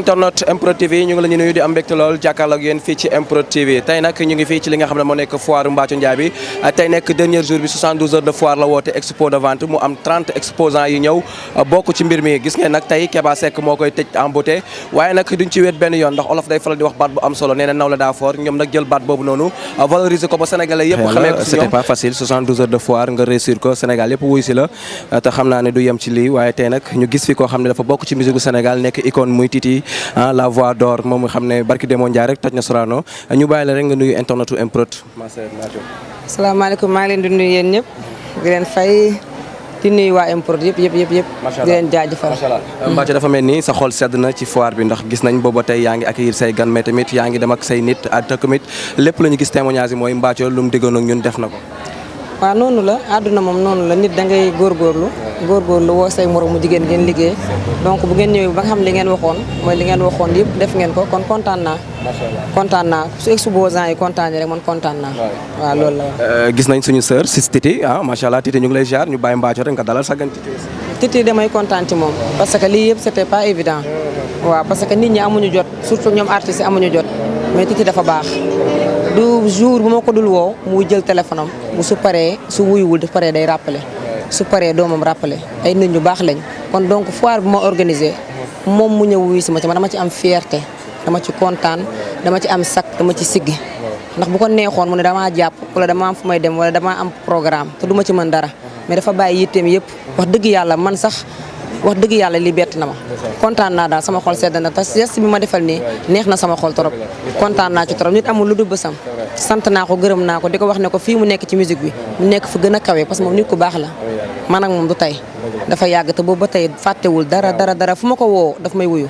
internet MPROD TV ñu ngi la ñu nuyu di am mbégte lool jàkkaarloo ak yéen fii ci MPROD TV tey nag ñu ngi fii ci li nga xam ne moo nekk foire Mbathio Ndiaye bi tey nekk dernier jour bi 72 heures de foire la woote expo de vente mu am 30 exposants yi ñëw bokk ci mbir mi gis ngeen nag tey Keba Seck moo koy tëj en beauté waaye nag duñ ci wéet benn yoon ndax olof day faral di wax baat bu am solo nee na naw la daa fort ñoom nag jël baat boobu noonu valoriser ko ba sénégalais yëpp xamee ko c'était pas facile 72 heures de foire nga réussir ko Sénégal yëpp wuy si la te xam naa ne du yem ci lii waaye tey nag ñu gis fi koo xam ne dafa bokk ci musique gu Sénégal nekk icône muy Titi la voix d'or moom nga xam ne barki Demba Ndiaye rek toj na Sorano ñu bàyyi la rek nga nuyu internetu MPROD. asalaamaaleykum maa ngi leen di nuyu yéen ñëpp di leen fay di nuyu waa MPROD yëpp. di leen jaajëfal. macha allah Mbathio dafa mel ni sa xol sedd na ci foire bi ndax gis nañ booba tey yaa ngi accueillir say gan mais tamit yaa ngi dem ak say nit ak tamit lépp la ñu gis témoignage yi mooy Mbathio lu mu diggoon ak ñun def na ko. waaw noonu la àdduna moom noonu la nit da ngay góorgóorlu woo say moromu jigéen ngeen liggéey donc bu ngeen ñëwee ba nga xam li ngeen waxoon mooy li ngeen waxoon yëpp def ngeen ko kon kontaan naa. kontaan naa su exposants yi kontaan rek man kontaan naa. waaw loolu la gis nañ suñu sœur si Titi macha allah Titi ñu ngi lay jaar ñu bàyyi Mbathio rek nga dalal sa gan Titi aussi. Titi damay kontaan ci moom parce que lii yëpp c'était pas évident. waaw parce que nit ñi amuñu jot surtout ñoom artistes yi amuñu jot mais Titi dafa baax. du jour bu ma ko dul woo mu jël téléphone am bu su paree su wuyuwul du paree day rappelé su paree doomam rappelé ay nit ñu baax lañ kon donc foire bu ma organisé moom mu ñëw wuyu si ma ci dama ci am fierté dama ci kontaan dama ci am sac dama ci siggi ndax bu ko neexoon mu ne damaa jàpp wala dama am fu may dem wala damaa am programme te du ma ci mën dara mais dafa bàyyi yitteem yëpp wax dëgg yàlla man sax wax dëgg yàlla li bett na ma kontaan naa daal sama xol sedd na te geste bi ma defal nii neex na sama xol trop kontaan naa ci trop nit amul lu dul bësam sant naa ko gërëm naa ko di ko wax ne ko fii mu nekk ci musique bi mu nekk fa gën a kawe parce que moom nit ku baax la man ak moom du tey dafa yàgg te boobu ba tey fàttewul dara fu ma ko woo daf may wuyu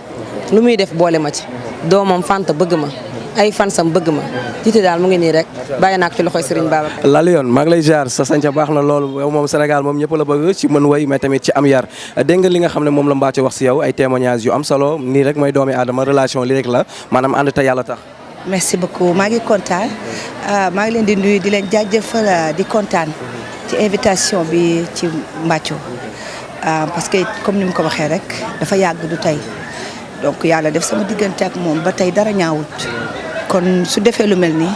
lu muy def boole ma ci doomam Fanta bëgg ma ay fansam bëgg ma Titi daal mu ngi nii rek bàyyi naa ko ci loxoy Serigne Baba. Lal yoon maa ngi lay jaar sa sanca baax na loolu yow moom Sénégal moom ñëpp la bëgg ci mën way mais tamit ci am yar dégg nga li nga xam ne moom la Mbathio wax si yow ay témoignages yu am solo nii rek mooy doomi aadama relation li rek la maanaam ànd te yàlla tax. merci beaucoup maa ngi kontaan maa ngi leen di nuyu di leen jaajëfal di kontaan ci invitation bi ci Mbathio parce que comme ni mu ko waxee rek dafa yàgg du tey donc yàlla def sama diggante ak moom ba tey dara ñaawut kon su defee lu mel nii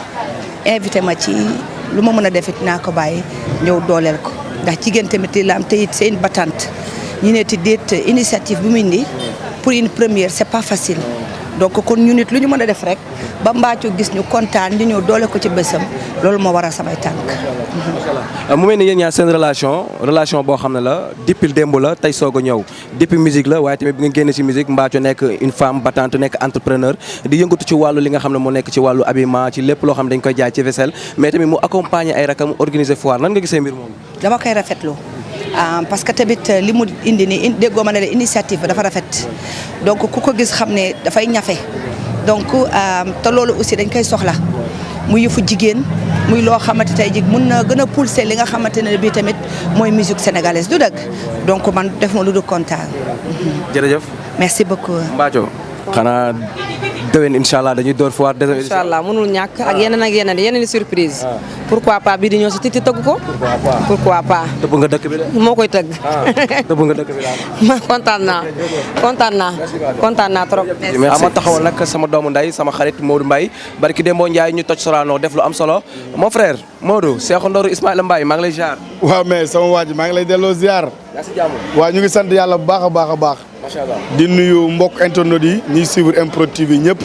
invité ma ci lu ma mën a defit naa ko bàyyi ñëw dooleel ko ndax jigéen tamit la am te it c'est une battante ñu ne ti déet initiative bi mu indi pour une première c'est pas facile donc kon ñu nit lu ñu mën a def rek ba Mbathio gis ñu kontaan ñu ñëw doole ko ci bésam loolu moo waral samay tànk. mu mel ni yéen ñaar seen relation boo xam ne la depuis démb la tey soog a ñëw depuis musique la waaye tamit bi nga génne ci musique Mbathio nekk une femme battante nekk entrepreneur di yëngatu ci wàllu li nga xam ne moo nekk ci wàllu habillement ci lépp loo xam ne dañ koy jaay ci vaisselle mais tamit mu accompagner ay rakam organiser foire nan nga gisee mbir moom. dama koy rafetlu parce que tamit li mu indi nii déggoo ma ne la initiative dafa rafet donc ku ko gis xam ne dafay ñafe donc te loolu aussi dañ koy soxla muy yëfu jigéen muy loo xamante tey jii mun na gën a pousser li nga xamante ne bii tamit mooy musique sénégalaise du dëgg donc man def ma lu dul kontaan. jërëjëf. merci beaucoup. Mbathio xanaa déwén incha allah dañuy door foire déwén. incha allah mënul ñàkk ak yeneen surprise. pourquoi pas bii di ñëw si Titi tëgg ko. pourquoi pas. tëbb nga dëkk bi de. moo koy tëgg. tëbb nga dëkk bi daal. ma kontaan naa trop. mais ama taxawal nag sama doomu nday sama xarit Modou Mbaye barki Demba Ndiaye ñu toj Sorano def lu am solo mon frère Modou Cheikh Ndorou Ismaïla Mbaye maa ngi lay ziar. waaw mais sama waa ji maa ngi lay delloo ziar. yaa si jàmm. waaw ñu ngi sant yàlla bu baax a baax. macha allah di nuyu mbokk internet yi ñuy suivre MPROD TV ñëpp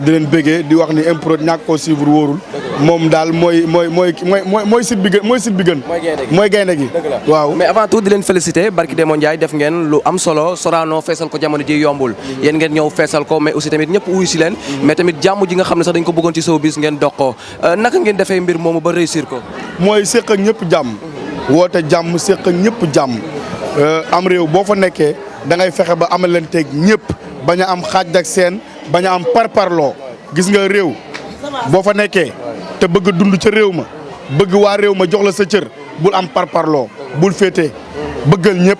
di leen bëggee di wax ni MPROD ñàkk koo suivre wóorul moom daal mooy site bi gën mooy gaynde gi waaw. mais avant tout di leen féliciter barki Demba Ndiaye def ngeen lu am solo Sorano feesal ko jamono ji yombul yéen ngeen ñëw feesal ko mais aussi tamit ñëpp wuyu si leen mais tamit jàmm ji nga xam ne sax dañ ko bëggoon ci showbiz ngeen dox ko naka ngeen defee mbir moomu ba réussir ko. mooy séq ak ñëpp jàmm woote jàmm séq ak ñëpp jàmm am réew boo fa nekkee da ngay fexe ba amal leen teg ñëpp bañ a am xaaj ak seen bañ a am parparloo gis nga réew boo fa nekkee te bëgg dund ca réew ma bëgg waa réew ma jox la sa cër bul am parparloo bul féete bëggal ñëpp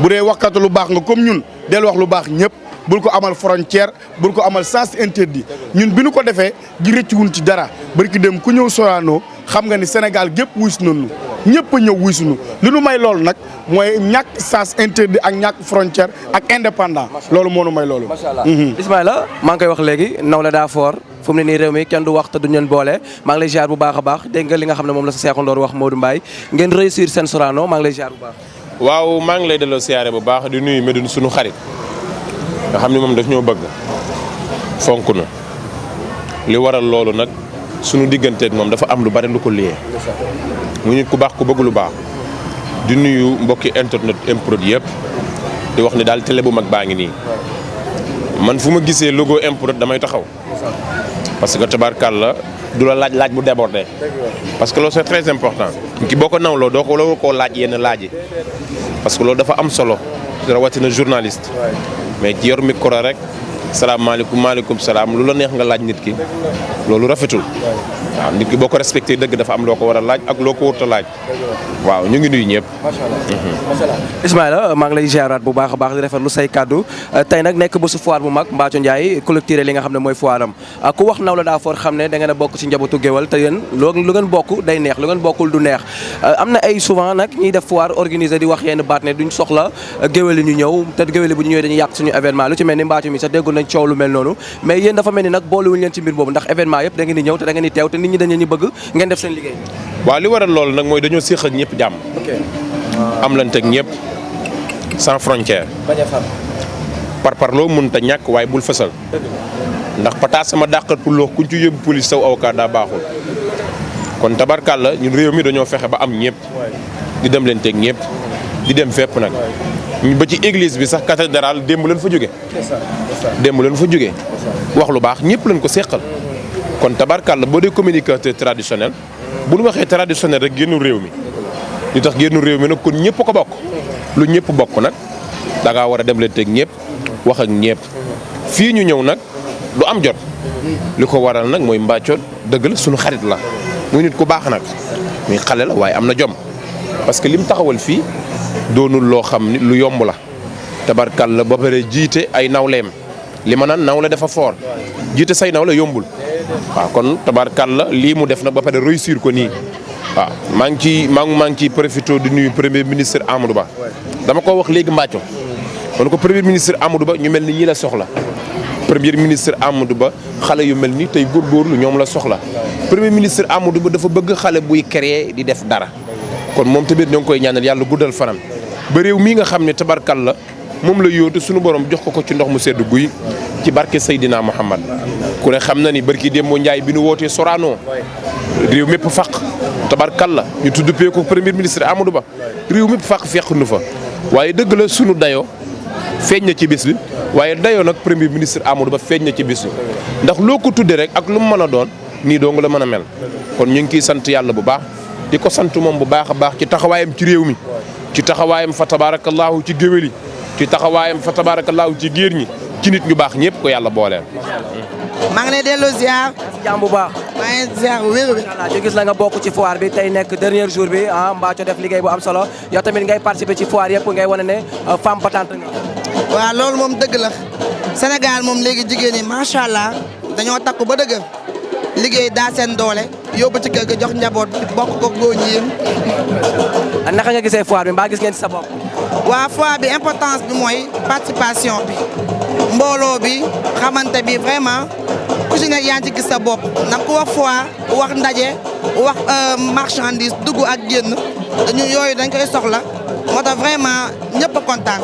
bu dee waxkatu lu baax nga comme ñun del wax lu baax ñëpp bul ko amal frontière bul ko amal sens interdit ñun bi nu ko defee gi rëcc wuñ ci dara barki dem ku ñëw Sorano xam nga ni Sénégal gépp wuys nañu ñëpp a ñëw wuy suñu li nu may loolu nag mooy ñàkk sens interdit ak ñàkk frontière ak indépendant loolu moo nu may loolu. macha allah Ismaïla maa ngi koy wax léegi nawle daa foor fu mu ne nii réew mi kenn du wax te duñ leen boole maa ngi lay ziar bu baax a baax dégg nga li nga xam ne moom la sa seexandoor wax Modou Mbaye ngeen réussir seen Sorano maa ngi lay ziar bu baax. waaw maa ngi lay delloo siyaare bu baax di nuyu Médoune sunu xarit nga xam ne moom daf ñoo bëgg fonk na li waral loolu nag sunu digganteeg moom dafa am lu bari lu ko liyee mu nit ku baax ku bëgg lu baax di nuyu mbokki internet MPROD yëpp di wax ni daal télé bu mag baa ngi nii man fu ma gisee logo MPROD damay taxaw parce que tabarkàlla du la laaj bu débordé parce que loolu c'est très important ki boo ko nawloo doo ko la koo laaj yenn laaj yi parce que loolu dafa am solo rawatina journaliste mais ci yor micro rek salaamaaleykum maaleykum salaam lu la neex nga laaj nit ki loolu rafetul waaw nit ki boo ko respecté dëgg dafa am loo ko war a laaj ak loo ko warut a laaj waaw ñu ngi nuyu ñëpp. macha allah Ismaïla maa ngi lay ziaraat bu baax a baax di rafetlu say kaddu tey nag nekk bésu foire bu mag Mbathio Ndiaye collecté li nga xam ne mooy foire am ku wax Nawle daa foor xam ne da ngeen a bokk ci njabootu géwal te yéen lu ngeen bokk day neex lu ngeen bokkul du neex am na ay souvent nag ñiy def foire organisé di wax yenn baat ne duñ soxla géwal yi ñu ñëw te géwal yi bu ñu ñëwee dañuy yàq suñu événement lu ci mel ni Mbathio mi sax déggoon nañ coow lu mel noonu mais yéen dafa mel ni nag boolewuñ leen ci mbir boobu ndax événement yëpp da ngeen di ñëw te da ngeen di teew te nit ñi dañu ñu bëgg ngeen def seen liggéey. waaw li waral loolu nag mooy dañoo séq ak ñëpp jàmm am lan teg ñëpp sans frontière par loo mënut a ñàkk waaye bul fësal ndax pataas sama dàqat pour loo kuñ ci yóbbu police saw avocat daa baaxul kon tabarkàlla ñun réew mi dañoo fexe ba am ñëpp di dem leen teg ñëpp di dem fépp nag ñu ba ci église bi sax cathédrale démb leen fa jóge wax lu baax ñëpp lañ ko seqal kon tabarkàlla boo dee communicateur traditionnel bu ñu waxee traditionnel rek génnu réew mi li tax génnu réew mi nag kon ñëpp ko bokk lu ñëpp bokk nag da ngaa war a dem leen teg ñëpp wax ak ñëpp fii ñu ñëw nag du am jot li ko waral nag mooy Mbathio dëgg la suñu xarit la muy nit ku baax nag muy xale la waaye am na jom parce que lim taxawal fii doonul loo xam ni lu yomb la tabarkàlla ba pare jiite ay nawleem li ma naan nawle dafa fort jiite say nawle yombul waaw kon tabarkàlla lii mu def na ba pare réussir ko nii waaw maa ngi ciy profité di nuyu premier ministre Amadou Ba dama ko wax léegi Mbathio kon ko premier ministre Amadou Ba ñu mel ni ñii la soxla premier ministre Amadou Ba xale yu mel ni tey góorgóorlu ñoom la soxla premier ministre Amadou Ba dafa bëgg xale buy créer di def dara kon moom tamit ñoo ngi koy ñaanal yàlla guddal fanam ba réew mii nga xam ne tabarkàlla moom la yóotu suñu borom jox ko ci ndox mu sedd guy ci barke Seydina Muhammad ku ne xam na ni barki Demba Ndiaye bi nu wootee Sorano réew mépp fàq tabarkalla ñu tuddee ko premier ministre Amadou Ba réew mépp fàq fekk nu fa waaye dëgg la sunu dayoo feeñ na ci bis bi waaye dayoo nag premier ministre Amadou Ba feeñ na ci bis bi ndax loo ko tuddee rek ak lu mu mën a doon nii doo nga la mën a mel kon ñu ngi ciy sant yàlla bu baax di ko sant moom bu baax a baax ci taxawaayam ci réew mi ci taxawaayam fa tabarakallahu ci géwél yi ci taxawaayam fa tabarakallahu ci géer ñi ci nit ñu baax ñëpp ko yàlla booleel. maa ngi lay delloo ziar. jàmm bu baax. maa ngi ziar wér. ñu gis la nga bokk ci foire bi tey nekk dernier jour bi Mbathio def liggéey bu am solo yow tamit ngay participer ci foire yëpp ngay wane ne femme battante nga. waaw loolu moom dëgg la Sénégal moom léegi jigéen ñi macha allah dañoo takku ba dëgg liggéey daa seen doole yóbbu ci kër ga jox njaboot bokk ko góor ñi yéen. naka nga gisee foire bi mbaa gis ngeen ci sa bopp. waa foire bi importance bi mooy participation bi mbooloo bi xamante bi vraiment ku ci nekk yaa ngi ci gis sa bopp ndax ku wax foire wax ndaje wax marchandise dugg ak génn dañu yooyu dañ koy soxla moo tax vraiment ñëpp a kontaan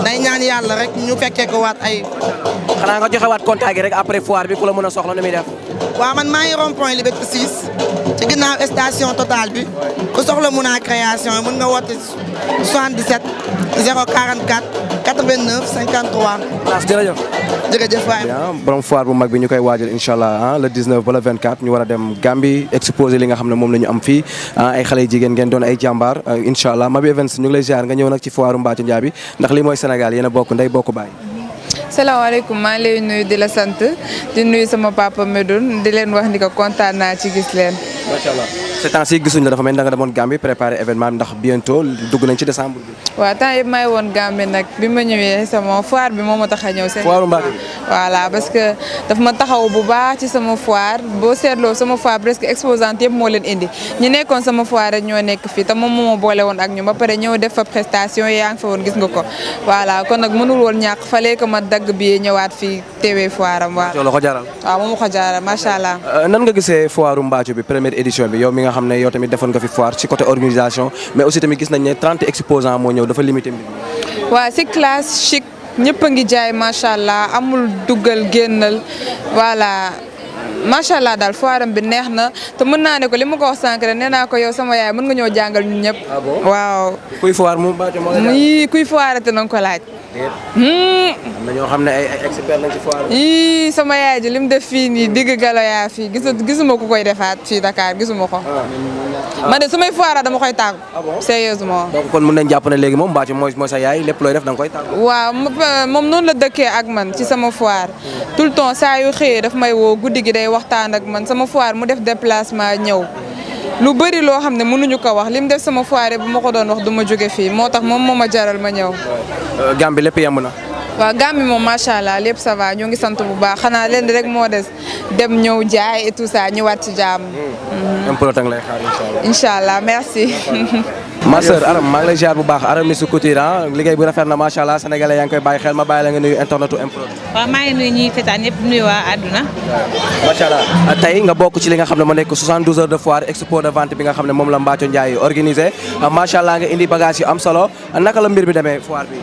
day ñaan yàlla rek ñu fekkee ko waat ay. xanaa nga joxe waat contact gi rek après foire bi ku la mën a soxla nu muy def. waaw man maa ngi rond point Liberté 6 ci ginnaaw station Total bi ku soxla mun a création yi mën nga woote 77 044 89 53. jërëjëf. jërëjëf waay. borom foire bu mag bi ñu koy waajal incha allah le 19 ba le 24 ñu war a dem Gambie exposé li nga xam ne moom la ñu am fii ay xale yu jigéen ngeen doon ay jàmbaar incha allah Maby Events ñu ngi lay ziar nga ñëw nag ci foire Mbathio Ndiaye bi ndax lii mooy Sénégal yéen a bokk ndey bokk baay. salaamaaleykum maa ngi lay nuyu di la sant di nuyu sama papa Médoune di leen wax ni ko kontaan naa ci gis leen. macha allah ces temps-ci gisuñ la dafa mel ni da nga demoon Gambie préparer événement bi ndax bientôt dugg nañ ci décembre bi. waaw temps yëpp may woon Gambie nag bi ma ñëwee sama foire bi moo ma tax a ñëw. foire Mbacké bi. voilà parce que daf ma taxaw bu baax ci sama foire boo seetloo sama foire presque exposante yëpp moo leen indi ñi nekkoon sama foire rek ñoo nekk fii te moom moo ma boole woon ak ñu ba pare ñëw def fa prestation yaa ngi fa woon gis nga ko voilà kon nag mënul woon ñàkk fallait que ma dagg bi ñëwaat fii teewee foire am waaw. loolu ko jaral. waaw moom ko jaral macha allah. nan nga gisee foire Mbathio bi première édition bi yow mi nga xam ne yow tamit defoon nga fi foire ci côté organisation mais aussi tamit gis nañ ne 30 exposants moo ñëw dafa limité mbir mi. waaw c'est classe chic ñëpp a ngi jaay macha allah amul duggal génnal voilà macha allah daal foiram bi neex na te mën naa ne ko li ma ko wax sànq rek nee naa ko yow sama yaay mën nga ñëw jàngal ñun ñëpp. ah bon waaw. kuy foire mu Mbathio moo la kuy foire te na nga ko laaj. am na ñoo xam ne ay expert lañ ci foire. sama yaay ji li mu def fii nii digg galoya fii gisuma ku koy defaat fii Dakar gisuma ko. man de su may foire dama koy tàggu. sérieusement. donc kon mën nañ jàpp ne léegi moom Mbathio mooy sa yaay lépp looy def da nga koy tàggu. waaw moom noonu la dëkkee ak man ci sama foire tout le temps saa yu xëyee daf may woo guddi gi day waxtaan ak man sama foire mu def déplacement ñëw. lu bëri loo xam ne mënuñu ko wax li mu def sama foire bu ma ko doon wax du ma jóge fii moo tax moom moo ma jaral ma ñëw. Gambie lépp yemb na. waaw Gambie moom macha allah lépp ça va ñoo ngi sant bu baax xanaa leen rek moo des dem ñëw jaay et tout ça ñëwaat ci jàmm. important lay xaar incha allah. incha allah merci. ma sœur Aram maa ngi lay ziar bu baax Aram Miss Couture liggéey bu rafet na macha allah sénégalais yaa ngi koy bàyyi xel ma bàyyi la nga nuyu internetu MPROD. waaw maa ngi nuyu ñuy seetaan ñëpp nuyu waa àdduna. macha allah tey nga bokk ci li nga xam ne moo nekk 72 heures de foire expo de vente bi nga xam ne moom la Mbathio Ndiaye organisé macha allah nga indi bagage yu am solo naka la mbir bi demee foire bi.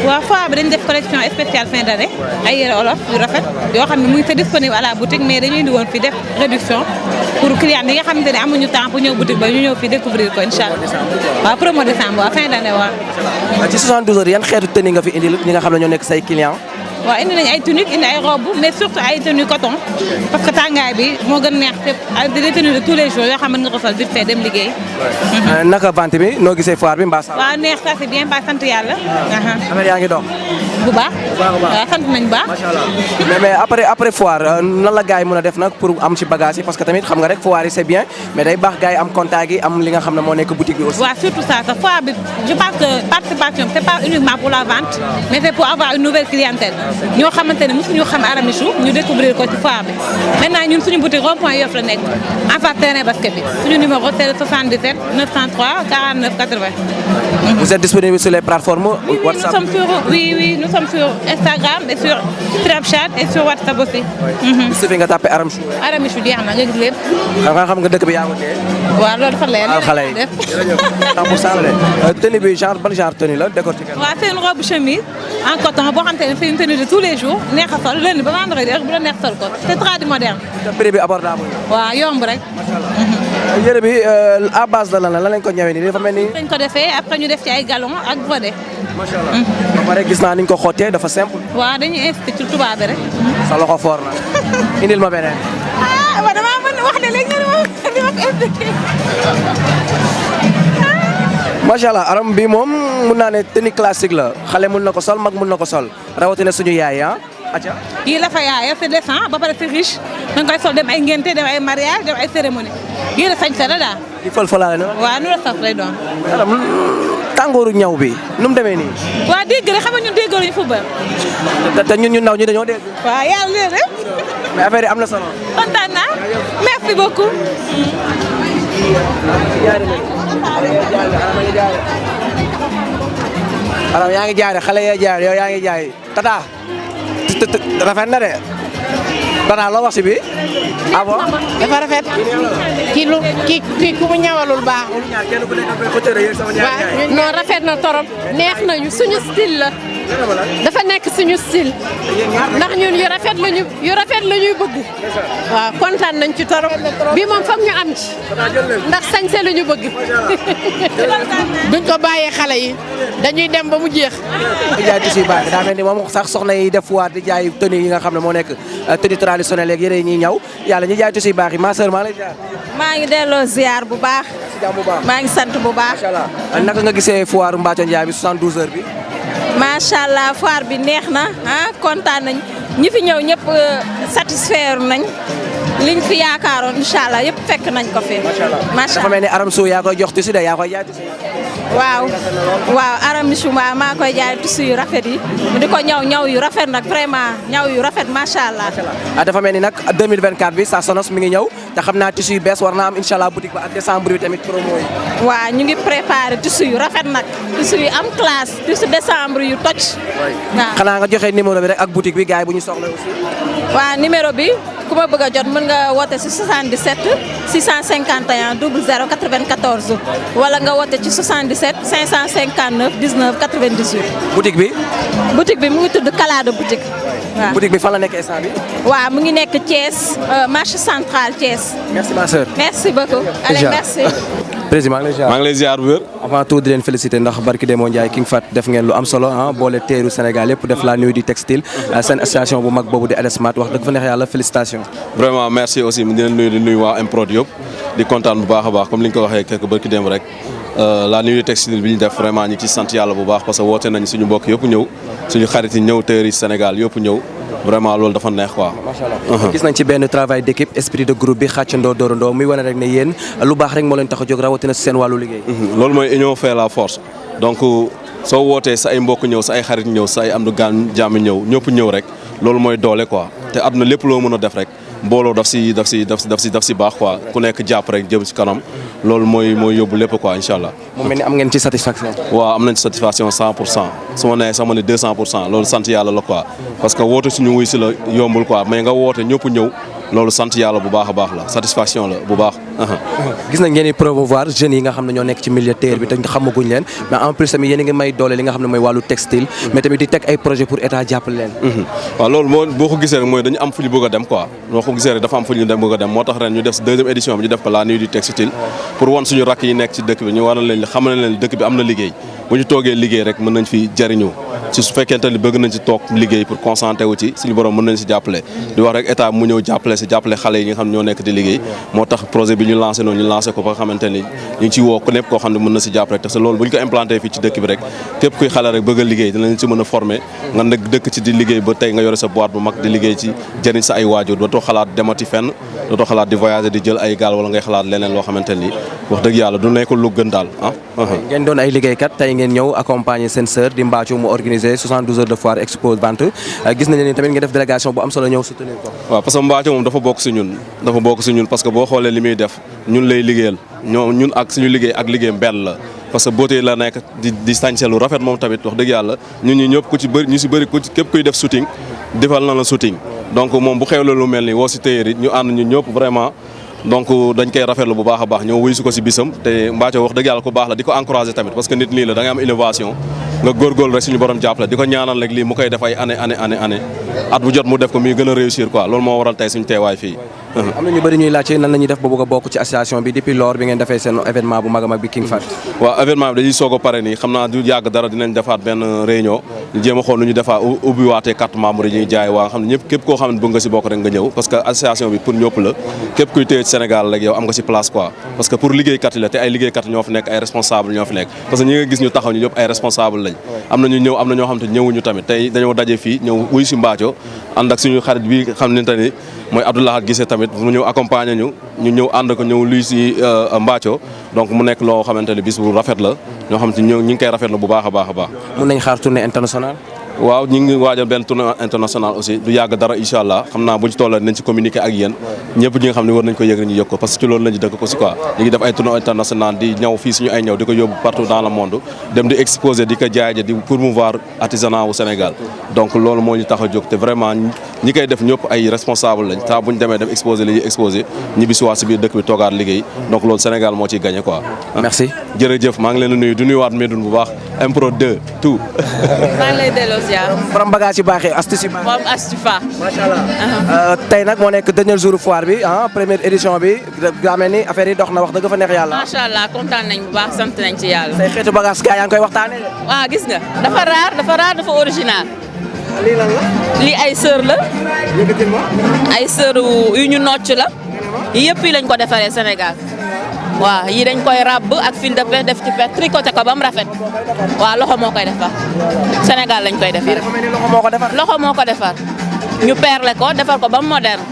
waaw foire bi dañu def collection spéciale fin d'année ay yére olof yu rafet yoo xam ne mu ngi fa disponible à la boutique mais dañuy indi woon fii def réduction pour clients yi nga xamante ne amuñu temps pour ñëw boutique ba ñu ñëw fii découvrir ko incha allah waaw promo décembre waaw fin d'année waaw. ci 72 heures yan xeetu tenue nga fi indi ñi nga xam ne ñoo nekk say clients. waaw indi nañu ay tuniques indi ay robes mais surtout ay tenues coton parce que tàngaay bi moo gën neex te des tenues de tous les jours yoo xam ne nga ko sol vite fait dem liggéey. naka vente bi noo gisee foire bi mbaa. waaw neex ça c'est bien pas sant yàlla. affaire yaa ngi dox. bu baax waaw sant nañu baax. macha allah mais après foire nan la gars yi mën a def nag pour am ci bagage yi parce que tamit xam nga rek foire yi c'est bien mais day baax gars yi am contact yi am li nga xam ne moo nekk boutique bi aussi. waaw surtout ça sa foire bi je pense que participation c'est pas uniquement pour la vente mais c'est pour avoir une nouvelle clientèle ñoo xamante ne mosuñu xam Aram Michou ñu découvrir ko ci foire bi maintenant ñun suñu boutique rond-point Yoff la nekk en face terrain basket bi suñu numéro c'est le 77 903 49 80. Vous êtes disponible sur les plateformes WhatsApp? Oui, nous sommes sur Instagram et sur Snapchat et sur WhatsApp aussi. Il suffit nga tapé Aram Michou. Aram Michou jeex na nga gis lépp. xam nga dëkk bi yaa ngi ko téye. waaw loolu dafa leer. xale yi jërëjëf tenue bi ban genre tenue la décortiquer. waaw c'est une robe chemise en coton boo xam te ne c'est une tenue de tous les jours neex a sol lundi ba vendredi rek bu la neex sol ko c'est très moderne. te prix bi abordable. waaw yomb rek. yére bi à base de lan lañ ko ñëwee nii dafa mel ni. dañ ko defee après ñu def ci ay galons ak brodé. macha allah ba pare gis naa ni ñu ko xottee dafa simple. waaw dañuy insisté ci tubaab bi rek. sa loxo fort na indil ma beneen. waaw damaa mën wax ne léegi nga di ma ko expliqué. macha allah Aram bi moom mun naa ne tenue classique la xale mun na ko sol mag mun na ko sol rawatina suñu yaay acca yii la fa yaaya c'est décent ba pare c'est riche da nga koy sol dem ay ngénte dem ay mariage dem ay cérémonie yii la sañse la daal. di fël-fëlaale na. waaw nu la saf lay doon. Aram tàngooru ñaw bi nu mu demee nii. waaw dégg nga xam nga ñun déggoo ñu football. te ñun ñu ndaw ñi dañoo dégg. waaw yàlla léegi rek. mais affaire yi am na solo. kontaan naa merci beaucoup. Aram yaa ngi jaay xale yaa jaay yow yaa ngi jaay tata rafet na de tata loo wax si bi ah bon dafa rafet kii ku mu ñawalul baaxul. non rafet na torop neex nañu suñu style la dafa nekk suñu style ndax ñun yu rafet la ñuy bëgg waaw kontaan nañ ci torop bi moom foog ñu am ci ndax sañse la ñu bëgg. duñ ko bàyyee xale yi dañuy dem ba mu jeex. di jaay tissu yu baax daa mel ni moom sax soxna yi def waat di jaay tenue yi nga xam ne moo nekk tenue traditionnelle yeeg yére yi ñuy ñaw yàlla ñi jaay tissu yu baax yi ma sœur maa lay ziar. maa ngi delloo ziar bu baax. maa ngi sant bu baax. macha allah naka nga gisee foire Mbathio Ndiaye bi 72 heures bi. macha allah foire bi neex na kontaan nañ ñi fi ñëw ñëpp satisfaire nañ liñ fi yaakaaroon incha allah yëpp fekk nañ ko fi. macha dafa mel ni Aram Sou yaa koy jox tissu de yaa koy jaay tissu. waaw Aram Michou maa koy jaay tissu yu rafet yi di ko ñaw yu rafet nag vraiment ñaw yu rafet macha allah. dafa mel ni nag 2024 bi sa Sonos mi ngi ñëw te xam naa tissu yu bees war naa am incha allah boutique ba ak décembre bi tamit promo yi. waaw ñu ngi préparé tissu yu rafet nag tissu yu am classe tissu décembre yu toj. waaw xanaa nga joxe numéro bi rek ak boutique bi gars yi bu ñu soxla aussi. waaw numéro bi ku ma bëgg a jot mën nga woote ci 77 651 00 94 wala nga woote ci 77 559 19 98. boutique bi. boutique bi mu ngi tudd Kalado boutique. waaw boutique bi fan la nekk instant bi. waaw mu ngi nekk Thiès marché central Thiès. merci ma sœur. merci beaucoup. allez merci. président maa ngi lay ziar. maa ngi lay ziar bu wér. avant tout di leen féliciter ndax barki Demba Ndiaye King Fat def ngeen lu am solo ah boole teeru Sénégal yëpp def la nuit du textile seen association bu mag boobu di Adesmat wax dëgg fa neex yàlla félicitations. vraiment merci aussi di leen nuyu di nuyu waa Mprod yëpp di kontaan bu baax a baax comme li nga ko waxee quelque barki Demba rek la nuit du textile bi ñu def vraiment ñu ci sant yàlla bu baax parce que woote nañ suñu mbokk yëpp ñëw suñu xarit yi ñëw teer yi Sénégal yëpp ñëw. vraiment loolu dafa neex quoi. macha allah gis nañ ci benn travail d'équipe esprit de groupe bi xàccandoo doorandoo muy wane rek ne yéen lu baax rek moo leen tax a jóg rawatina si seen wàllu liggéey. loolu mooy union fait la force donc soo wootee sa ay mbokk ñëw sa ay xarit ñëw sa ay am du gaan jaami ñëw ñëpp ñëw rek loolu mooy doole quoi te àdduna lépp loo mën a def rek mbooloo daf si baax quoi ku nekk jàpp rek jëm si kanam loolu mooy yóbbu lépp quoi incha allah. mu mel ni am ngeen ci satisfaction. waaw am nañ ci satisfaction 100% su ma nee sax ma ne 200% loolu sant yàlla la quoi parce que woote suñu wuy si la yombul quoi mais nga woote ñëpp ñëw loolu sant yàlla bu baax a baax la satisfaction la bu baax. gis nañ ngeen di promouvoir jeunes yi nga xam ne ñoo nekk ci milieu terre bi te xamaguñ leen mais en plus tamit yéen a ngi may doole li nga xam ne mooy wàllu textile mais tamit di teg ay projet pour état jàppale leen. waaw loolu boo ko gisee rek mooy dañu am fu ñu bëgg a dem quoi boo ko gisee rek dafa am fu ñu bëgg a dem moo tax ren ñu def si deuxième édition bi ñu def ko la nuit du textile pour wan suñu rakk yi nekk ci dëkk bi ñu waral leen xamal leen dëkk bi am na liggéey bu ñu toogee liggéey rek mën nañ fi jariñu ci su fekkente ni bëgg nañ ci toog liggéey pour concentré wu ci suñu borom mën nañ si jàppale di wax rek état mu ñëw jàppale xale yi nga xam ne ñoo nekk di liggéey moo tax projet bi ñu lancé noonu ñu lancé ko ba nga xamante ni ñu ngi ci woo ku nekk koo xam ne mën na si jàppale te loolu bu ñu ko implanté fii ci dëkk bi rek képp kuy xale rek bëgg a liggéey dinañ ci mën a former nga nekk dëkk ci di liggéey ba tey nga yore sa boîte bu mag di liggéey ci jëriñ sa ay waajur dootoo xalaat demati fenn dootoo xalaat di voyager di jël ay gaal wala ngay xalaat leneen loo xamante ni wax dëgg yàlla du nekk lu gën daal ah. ngeen doon ay liggéeykat tey ngeen ñëw accompagner seen sœur di Mbathio mu organiser 72 heures de foire expo vente gis nañu ne tamit ngeen def délégation bu am solo ñëw soutenir ko. waaw parce que Mbathio moom dafa bokk si ñun parce que boo xoolee li muy def ñun lay liggéeyal ñun ak suñu liggéey ak liggéeyam benn la parce que beauté la nekk di sañse lu rafet moom tamit wax dëgg yàlla ñun ñi ñëpp ku ci bëri ñu si bëri képp kuy def shooting defal na la shooting donc moom bu xewle lu mel ni woo si téyeer it ñu ànd ñu ñëpp vraiment donc dañ koy rafetlu bu baax a baax ñëw wuyu si ko si bisam te Mbathio wax dëgg yàlla ku baax la di ko encouragé tamit parce que nit nii la da ngay am innovation nga góorgóorlu rek suñu borom jàppale di ko ñaanal rek lii mu koy def ay année at bu jot mu def ko muy gën a réussir quoi loolu moo waral tey suñu teewaay fii. am na ñu bëri ñuy laajte nan la ñuy def ba bëgg a bokk ci association bi depuis lors bi ngeen defee seen événement bu mag a mag bi King Fat. waaw événement bi dañuy soog a pare nii xam naa du yàgg dara dinañ defaat benn réunion ñu jéem a xool nu ñu defaat ubbiwaatee carte membre yi ñuy jaay waa nga xam ne ñëpp képp koo xam ne bëgg nga si bokk rek nga ñëw parce que association bi pour ñëpp la képp kuy téye ci Sénégal rek yow am nga si place quoi parce que pour liggéeykat yi la te ay liggéeykat ñoo fi nekk ay responsable ñoo fi nekk parce que ñi nga gis ñu taxaw ñu ñëpp ay responsable lañ am na ñu ñëw am na ñoo xam te ñëwuñu tamit tey dañoo daje fii ñëw wuy si Mbathio ànd ak suñu xarit bi xam ne ni mooy Abdoulaye Gissé tamit mu ñëw accompagner ñu ñëw ànd ko ñëw luy si Mbathio donc mu nekk loo xamante ne bis bu rafet la ñoo xam te ñu ngi koy rafetlu bu baax a baax a baax. mun nañ xaar tournée internationale. waaw ñu ngi waajal benn tournée international aussi du yàgg dara incha allah xam naa bu ñu toll nañ ci communiquer ak yéen ñëpp ñi nga xam ne war nañ ko yëg ñu yëg ko parce que ci loolu lañu dëkk ko si quoi ñu ngi def ay tournée international di ñëw fii suñu ay ñëw di ko yóbbu partout dans le monde dem di exposer di ko jaay di promouvoir artisanat wu Sénégal donc loolu moo ñu tax a jóg te vraiment ñi koy def ñëpp ay responsable lañ saa bu ñu demee dem exposer li ñuy exposer ñibbi si waat si biir dëkk bi toogaat liggéey donc loolu Sénégal moo ciy gagné quoi. merci jërëjëf maa ngi leen di nuyu du nuyuwaat Médoune bu baax Mprod 2 tout. maa ngi lay delloo ziar. borom bagage yu baaxee astuce yu baax. moom astufa. macha allah. tey nag moo nekk dernier jour foire bi première édition bi daa mel ni affaire yi dox na wax dëgg fa neex yàlla. macha allah kontaan nañ bu baax sant nañ ci yàlla. say xeetu bagage gars yaa ngi koy waxtaanee. waaw gis nga dafa raar dafa original. lii lan la. lii ay sër la. ay sër yu ñu nocc la. yëpp yi lañ ko defaree Sénégal. waaw yi dañ koy ràbb ak fil de fer def ci per tricoté ko ba mu rafet. waaw loxo moo koy defar. Sénégal lañ koy defar. loxo moo ko defar. loxo moo ko defar. ñu perle ko defar ko ba mu moderne.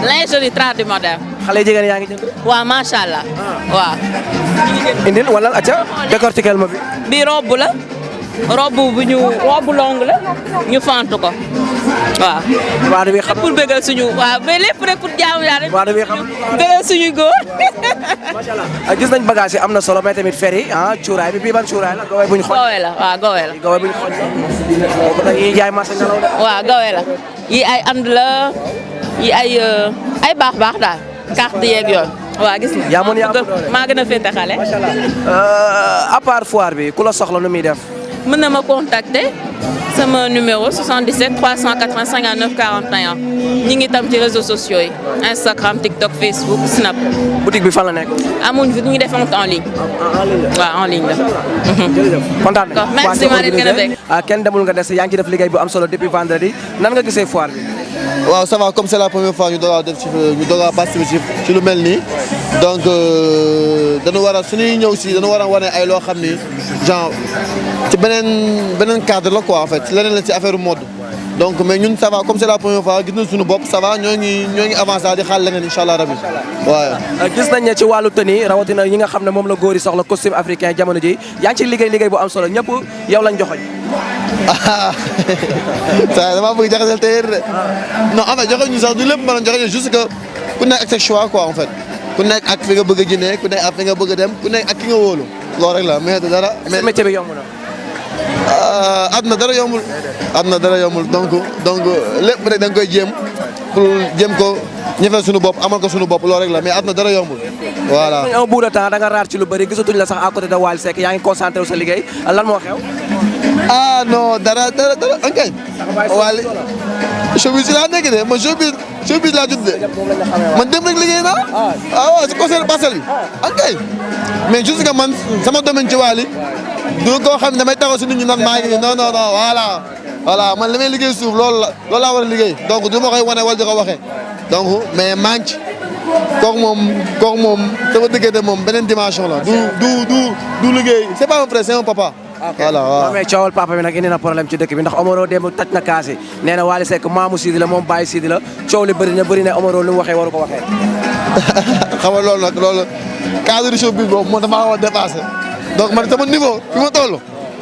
lingerie tradi moderne. xale jigéen yaa ngi jënd. waaw macha allah. waaw. indil wala acca décortiquer ma bi. bii robe la. robe longue la ñu fantu ko waaw. waadu bi xam pour bëggal suñu waaw mais lépp rek pour jaamu yaa rek. waadu bi xam bëggal suñu góor. macha allah gis nañ bagage yi am na solo mais tamit fer yi cuuraay bi bii ban cuuraay la gawee bu ñu xool. gawee la waaw gawee la. gawee bu ñu xool ko yi jaay marché ngelaw de. waaw gawee la yi ay and la yi ay baax daal carte yeeg yooyu. waaw gis nga yaa maa gën a féete xale. macha allah à part foire bi ku la soxla nu muy def. mën na ma contacter sama numéro 77 380 59 41 ñi ngi tam ci réseaux sociaux yi Instagram TikTok Facebook Snap. boutique bi fan la nekk. amuñ fi ñu def vente en ligne. waaw en ligne la. jërëjëf kontaan nañu. merci Marie gën a bëgg. kenn demul nga des yaa ngi ci def liggéey bu am solo depuis vendredi nan nga gisee foire bi. waaw ça va comme c'est la première fois ñu doog a def ñu doog a participer ci lu mel nii donc dañu war a suñuy ñëw si dañu war a wane ay loo xam ni genre ci beneen cadre la quoi en fait leneen la ci affaire mode donc mais ñun ça va comme c'est la première fois gis nañ suñu bopp ça va ñoo ngi avancé di xaar leneen incha allah rabi waaw. gis nañ ne ci wàllu tenue rawatina yi nga xam ne moom la góor yi soxla costume africain jamono ji yaa ngi ci liggéey bu am solo ñëpp yow lañ joxoñ. ça damaa bëgg jaxasal tey de non en fait joxe ñu sax du lépp mën a joxe juste que ku nekk ak sa choix quoi en fait ku nekk ak fi nga bëgg a jëndee ku nekk ak fi nga bëgg a dem ku nekk ak ki nga wóolu loolu rek la mais dara. mais métier bi yomb na. àdduna dara yombul. àdduna dara yombul donc lépp rek da nga koy jéem pour jéem ko ñëfee suñu bopp amal ko suñu bopp loolu rek la mais àdduna dara yombul voilà. un bout de temps da nga raar ci lu bëri gisatuñ la sax à côté de Wally Seck yaa ngi concentré wu sa liggéey lan moo xew. ah non dara ankay Wally showbiz laa nekk de man showbiz laa judd de man dem rek liggéey naa waaw si concert parcelle bi ankay mais juste que man sama domaine ci Wally du koo xam ne damay taxaw si nit ñi nag maa ngi non voilà man li may liggéey suuf loolu laa war a liggéey donc du ma koy wane wala di ko waxee donc mais maa ngi ci kooku moom sama diggante moom beneen dimension la du liggéey c'est pas un frère c'est un papa. voilà waaw mais coowal papa bi nag indi na problème ci dëkk bi ndax Omaro démb taj na kaasi nee na Wally Seck maamu Sidi la moom Baye Sidi la coow li bëri na Omaro lu mu waxee waru ko waxee. xam nga loolu cadre showbiz boobu moo damaa war a dépassé donc man sama niveau fi ma toll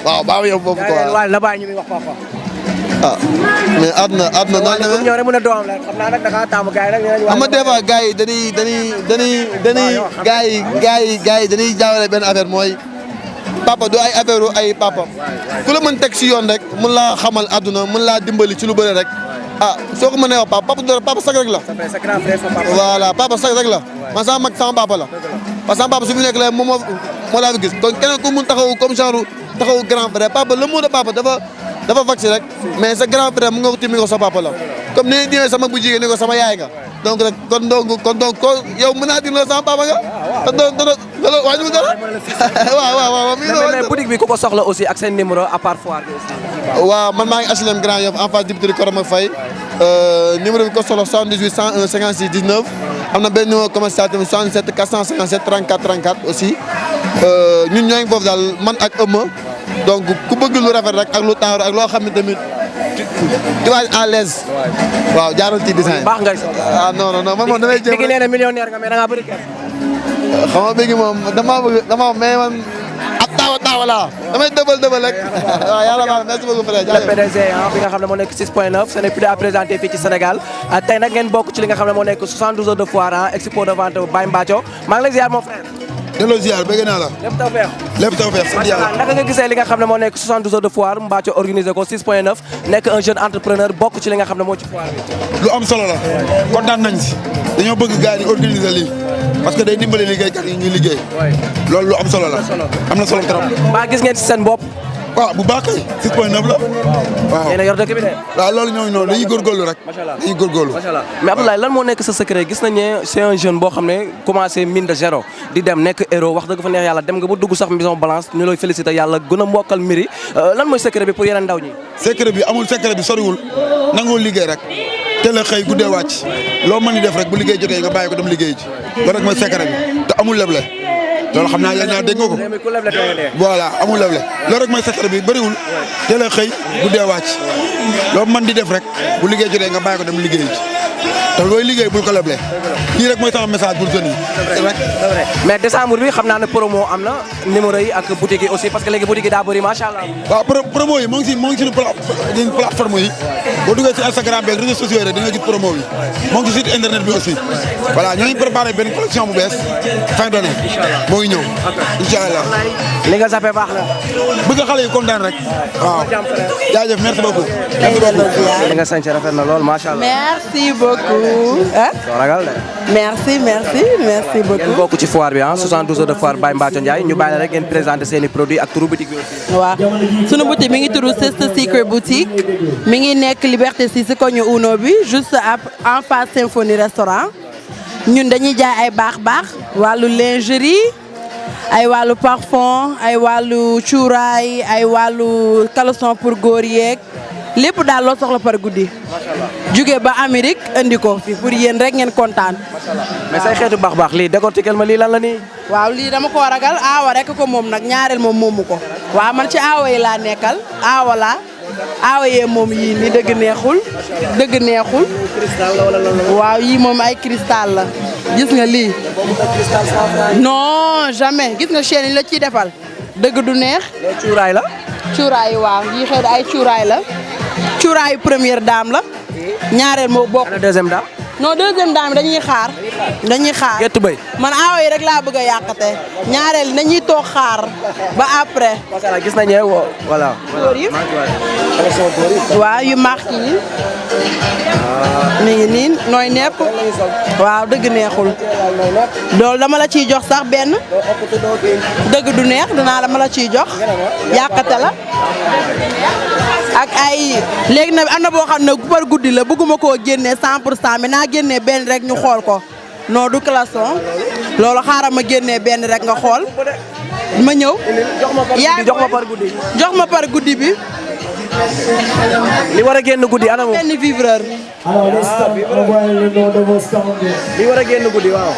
waaw baax na yow foofu quoi. waaw la bàyyi ñu muy wax papa. mais àdduna noonu la. waaw ñëw rek mu ne doom la xam naa nag da ngaa taamu gars yi nag. xam nga des fois gars yi dañuy jaawale benn affaire mooy. papa du ay affaire ay papa ku la mën teg si yoon rek mën laa xamal àdduna mën laa dimbali ci lu bëri rek soo ko mënee wax papa du dara papa sag rek la. voilà papa sag rek la man sama mag sama papa la parce que sama papa su fi nekk la moom moo laa fi gis kon keneen ku mun taxaw comme genre taxaw grand frère papa le mot de papa dafa vaccin rek mais sa grand frère mu nga ko timmi ko sa papa la comme ni ñëwee sama bu jigéen ni ko sama yaay nga donc rek kon donc yow mën naa la sama papa nga te doo wàññiwul dara waaw mais boutique bi ku ko soxla aussi ak seen numéro à part foire bi aussi. waaw man maa ngi HLM Grand Yoff en face dibiteri Koroma Faye numéro bi ko soxla 78 101 56 19 am na benn numéro commercial tamit 77 457 34 34 aussi ñun ñoo ngi foofu daal man ak ëmma donc ku bëgg lu rafet rek ak lu taaru ak loo xam ne tamit tu vas à l'aise waaw jaaral ci design. baax ngay soxla. non man moom damay jéem léegi nee na millionnaire nga mais da ngaa bëri kenn. xam nga léegi moom dama mais man ab taawa laa damay dëbal rek waaw yàlla baax na merci beaucoup frère. le PDG bi nga xam ne moo nekk 6.9 ce n'est plus à présenter fii ci Sénégal tey nag ngeen bokk ci li nga xam ne moo nekk 72 heures de foire expo de vente Baye Mbathio maa ngi lay ziar mon frère. delloo ziar bëgg naa la. lépp tawfeex sant yàlla. naka nga gisee li nga xam ne moo nekk 72 heures de foire Mbathio organisé ko 6.9 nekk un jeune entrepreneur bokk ci li nga xam ne moo ci foire bi. lu am solo la kontaan nañ si dañoo bëgg gars yi di organiser lii parce que day dimbali liggéeykat yi ñuy liggéey. loolu lu am solo la. am na solo trop. mbaa gis ngeen si seen bopp. waaw bu baax kay 6.9 la. waaw yéen a yor dëkk bi de. waaw loolu ñooñu noonu dañuy góorgóorlu rek. macha allah dañuy góorgóorlu. macha allah mais Abdoulaye lan moo nekk sa secret gis nañ ne c'est un jeune boo xam ne commencé mine de zéro di dem nekk héros wax dëgg fa neex yàlla dem nga ba dugg sax maison balance ñu lay féliciter yàlla gën a mokkal mbiri lan mooy secret bi pour yeneen ndaw ñi. secret bi amul secret bi soriwul nangoo liggéey rek teel a xëy guddee wàcc loo mën di def rek bu liggéey jotee nga bàyyi ko dem liggéey ji loolu rek mooy secret bi te amul leble loolu xam naa yéen ñaar dégg nga ko voilà amul leble loolu rek mooy secret bi bëriwul teel a xëy guddee wàcc loo mën di def rek bu liggéey jotee nga bàyyi ko dem liggéey ji te looy liggéey bul ko leble lii rek mooy sama message pour jeunes yi rek. mais décembre bi xam naa ne promo am na numéro yi ak boutique yi aussi parce que léegi boutique yi daa bëri macha allah. waaw promo yi moo ngi si suñu plateforme yi boo duggee si Instagram bi ak réseaux sociaux yi rek di nga gis promo bi moo ngi si site internet bi aussi voilà ñoo ngi préparé benn collection bu bees fin d'année moo ngi ñëw incha allah. li nga zappé baax na. bëgg xale yi kontaan rek waaw jaajëf merci beaucoup. li nga sant rafet na lool macha allah. merci beaucoup. doo ragal de. merci beaucoup. ngeen bokk ci foire bi 72 heures de foire Baye Mbathio Ndiaye ñu bàyyi la rek ngeen présenté seen i produits ak turu boutique bi aussi. waaw sunu boutique mi ngi tudd Sister Secret boutique mi ngi nekk Liberté 6 si koñu Uno bi juste en face Symphonie restaurant ñun dañuy jaay ay baax wàllu lingerie ay wàllu parfum ay wàllu cuuraay ay wàllu caleçon pour góor yeeg lépp daal loo soxla par guddi. jóge ba Amérique andi ko fi pour yéen rek ngeen kontaan. mais say xeetu baax lii décortiquel ma lii lan la nii. waaw lii dama ko ragal aawa rek ko moom nag ñaareel moom moomu ko. waaw man ci aawa yi laa nekkal aawa laa aawa yee moom yii nii dëgg neexul. waaw yii moom ay cristal la gis nga lii. non jamais gis nga chaîne yi la ciy defal dëgg du neex. cuuraay la. cuuraay waaw yii xëy na ay cuuraay la. cuuraayu première dame la. ñaareel moo bokk. deuxième dame. non deuxième dame dañuy xaar. gettu bay. man aawa yi rek laa bëgg a yàqate ñaareel dañuy toog xaar ba après. macha allah gis nañu ne voilà. góor yi waaw yu marque yi. mi ngi nii nooy nepp. waaw dëgg neexul. loolu dama la ciy jox sax benn. dëgg du neex dinaa dama la ciy jox. yàqate la. ak ay léegi nag am na boo xam ne par guddi la bëgguma koo génnee 100% mais naa génnee benn rek ñu xool ko non du caleçon loolu xaaral ma génnee benn rek nga xool ma ñëw. jox ma par guddi. jox ma par guddi bi. li war a génn guddi ana moom benn vivreur. li war a génn guddi waaw.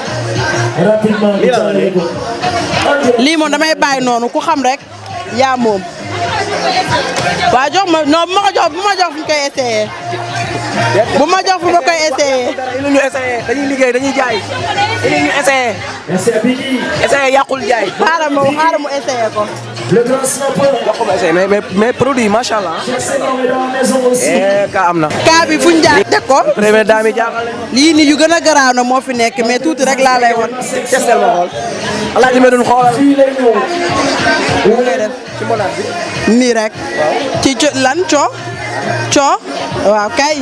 lii moom damay bàyyi noonu ku xam rek yaa moom. waaw jox ma non bu ma jox fu ñu koy essayé. bu ma jox fu ma koy essayé. il ñu essayé dañuy liggéey dañuy jaay. il ñu essayé. essayé yàqul jaay. xaaral mu essayé ko. jox ko ma essayé mais produit yi macha allah. ka am na. kaa bi fu ñu jaar teg ko. première dame yi jaaxal lii nii yu gën a garaaw na moo fi nekk mais tuuti rek laa lay won. testel ma xool. alaaji ma doon xoolal. ci molaat bi. nii rek. ci lan coo. waaw kay.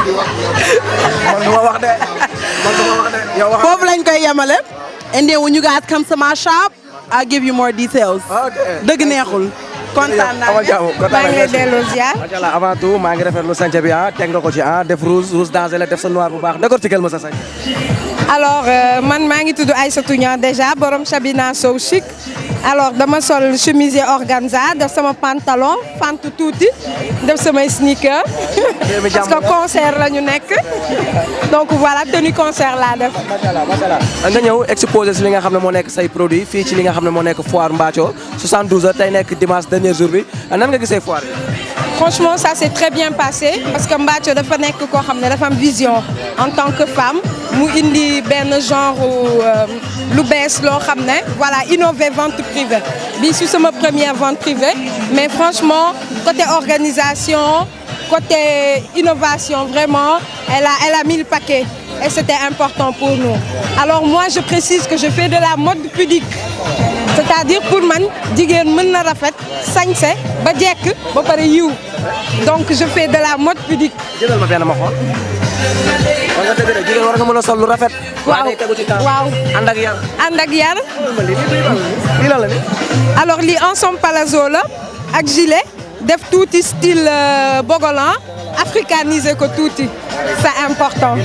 man du ma wax de. yow wax foofu lañ koy yemale. and then when you guys come to my shop I'll give you more details. dëgg neexul. kontaan naa maa ngi lay delloo ziar. macha allah avant tout maa ngi rafetlu sànce bi teg nga ko ci def rouge danger la def sa noir bu baax décortiquel ma sa sañ. alors man maa ngi tudd Aïssatou Niang déjà borom Chabina Sow Chic alors dama sol chemisier organza def sama pantalon fant tuuti def samay sneaker parce que concert la ñu nekk donc voilà tenue concert laa def. macha allah nga ñëw exposé si li nga xam ne moo nekk say produit fii ci li nga xam ne moo nekk foire Mbathio 72 heures tey nekk dimanche dernier jour bi nan nga gisee foire bi. franchement ça s'est très bien passé parce que Mbathio dafa nekk koo xam ne dafa am vision en tant que femme mu indi benn genre lu bees loo xam ne voilà innover vente privée bi su sama première vente privée mais franchement côté organisation côté innovation vraiment elle a mis le paquet et c'était important pour nous alors moi je précise que je fais de la mode pudique c'est-à-dire pour man jigéen mën na rafet sañse ba jekk ba pare yiw donc je fais de la mode pudique. jëlal ma benn ma xool. war nga dëgg de jigéen war nga mën a sol lu rafet. waaw ànd ak yar. ànd ak yar. lii lan la ni. alors lii ensemble palazzo la ak gilet def tuuti style bogolan africanisé ko tuuti c'est important.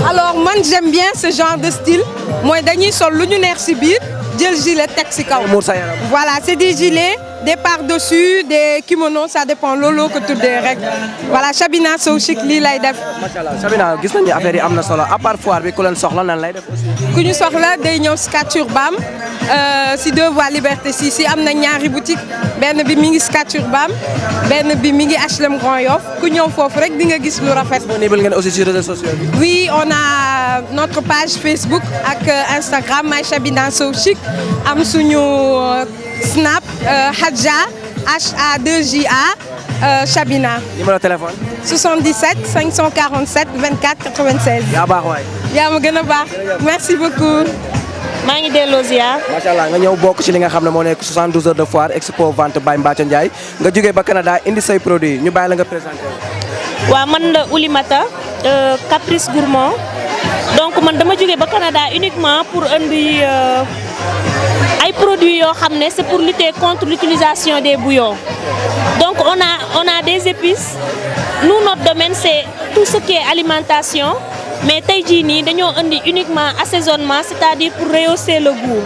alors man j'aime bien ce genre de style mooy dañuy sol lu ñu neex ci biir jël gilet teg ci kaw. voilà c'est des gilets des par-dessus, des kimonos, ça dépend lolo que tuddee rek voilà Chabina Sow Chic lii lay def. macha allah Chabina gis nañu affaire yi am na solo à part foire bi ku leen soxla nan lay def aussi. ku ñu soxla day ñëw Scat Urbam si 2 voies Liberté 6 si am na ñaari boutique benn bi mi ngi Scat Urbam benn bi mi ngi HLM Grand Yoff ku ñëw foofu rek di nga gis lu rafet. disponible ngeen aussi sur réseaux sociaux bi. Oui, on a notre page Facebook ak Instagram My Chabina Sow Chic am suñu Snap Hadja HA2JA Chabina. numéro téléphone. 77 547 24 96. yaa baax waay. yaa ma gën a baax. merci beaucoup. maa ngi delloo ziar. macha allah nga ñëw bokk ci li nga xam ne moo nekk 72 heures de foire expo vente by Mbathio Ndiaye nga jógee ba Canada indi say produits ñu bàyyi la nga présenté. waaw man la Oulimata Caprice Gourmand donc man dama jógee ba Canada uniquement pour indi ay produits yoo xam ne c'est pour lutter contre l'utilisation des bouillons donc on a des épices nous notre domaine c'est tout ce qui est alimentation mais tey jii nii dañoo indi uniquement assaisonnement c'est-à-dire pour rehausser le goût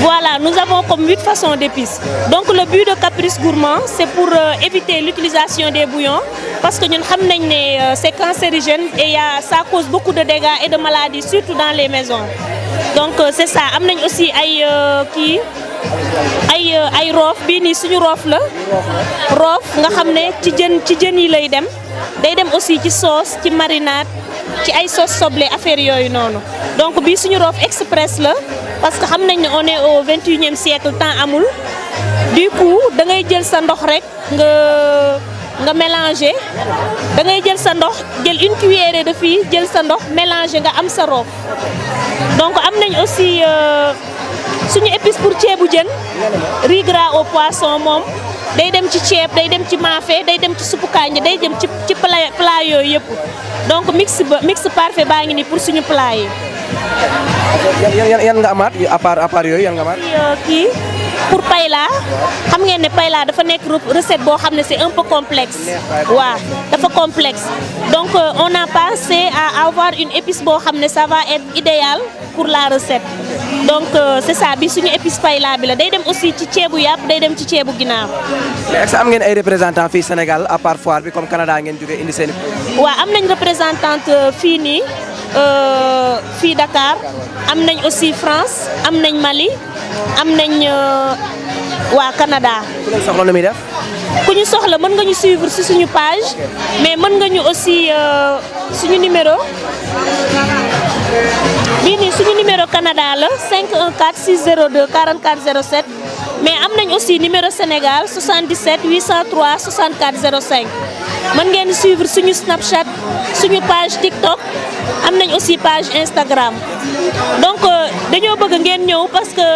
voilà nous avons comme 8 façons d'épices donc le but de Caprice Gourmand c'est pour éviter l'utilisation des bouillons parce que ñun xam nañ ne c'est cancérigène et ça cause beaucoup de dégâts et de maladies surtout dans les maisons donc c'est ça am nañ aussi ay roof bii nii suñu roof la roof nga xam ne ci jën yi lay dem day dem aussi ci sauce ci marinade ci ay sauce soble affaire yooyu noonu donc bii suñu roof express la parce que xam nañ ne on est au 21e siècle temps amul du coup da ngay jël sa ndox rek nga mélanger da ngay jël sa ndox jël une cuillerée de fii jël sa ndox mélanger nga am sa roof donc am nañ aussi suñu épice pour ceebu jën riz gras au poisson moom day dem ci ceeb day dem ci maafe day dem ci suppu kànja day dem ci plat yooyu yëpp donc mix parfait baa ngi nii pour suñu plat yi. yan nga amaat à part yooyu yan nga amaat. kii pour paella xam ngeen ne paella dafa nekk recette boo xam ne c'est un peu complexe. waaw dafa complexe donc on a pensé à avoir une épice boo xam ne ça va être idéal pour la recette donc c'est ça bi suñu épice paella bi la day dem aussi ci ceebu yàpp day dem ci ceebu ginaar. mais est-ce que am ngeen ay représentants fii Sénégal à part foire bi comme Canada ngeen jógee indi seen i. waaw am nañ représentante fii nii fii Dakar am nañ aussi France am nañ Mali am nañ waa Canada. ku leen soxla lu muy def. ku ñu soxla mën nga ñu suivre ci suñu page mais mën nga ñu aussi suñu numéro bii nii suñu numéro Canada la 514 602 44 07 mais am nañ aussi numéro Sénégal 77 803 64 05 mën ngeen suivre suñu Snapchat suñu page TikTok am nañ aussi page Instagram donc dañoo bëgg ngeen ñëw parce que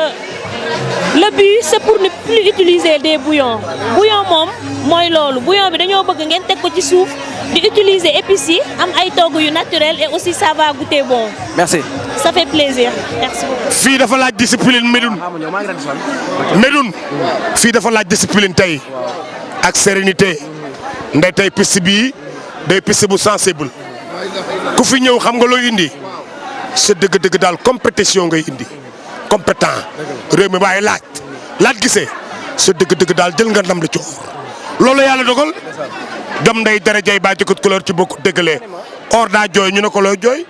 le but c'est pour ne plus utiliser des bouillons bouillon moom mooy loolu bouillon bi dañoo bëgg ngeen teg ko ci suuf di utiliser épices yi am ay togg yu naturel et aussi ça va goûter bon. merci. ça fait plaisir merci beaucoup. fii dafa laaj discipline Médoune fii dafa laaj discipline tey ak sérénité nday tey piste bii day piste bu sensible ku fi ñëw xam nga looy indi sa dëgg-dëgg daal compétition ngay indi compétent réew mi waaye laaj gisee sa dëgg-dëgg daal jël nga ndam la coor loolu yàlla dogal dam nday dara jay baa jëkkut couleur ci bokk déggalee or daa jooy ñu ne ko looy jooy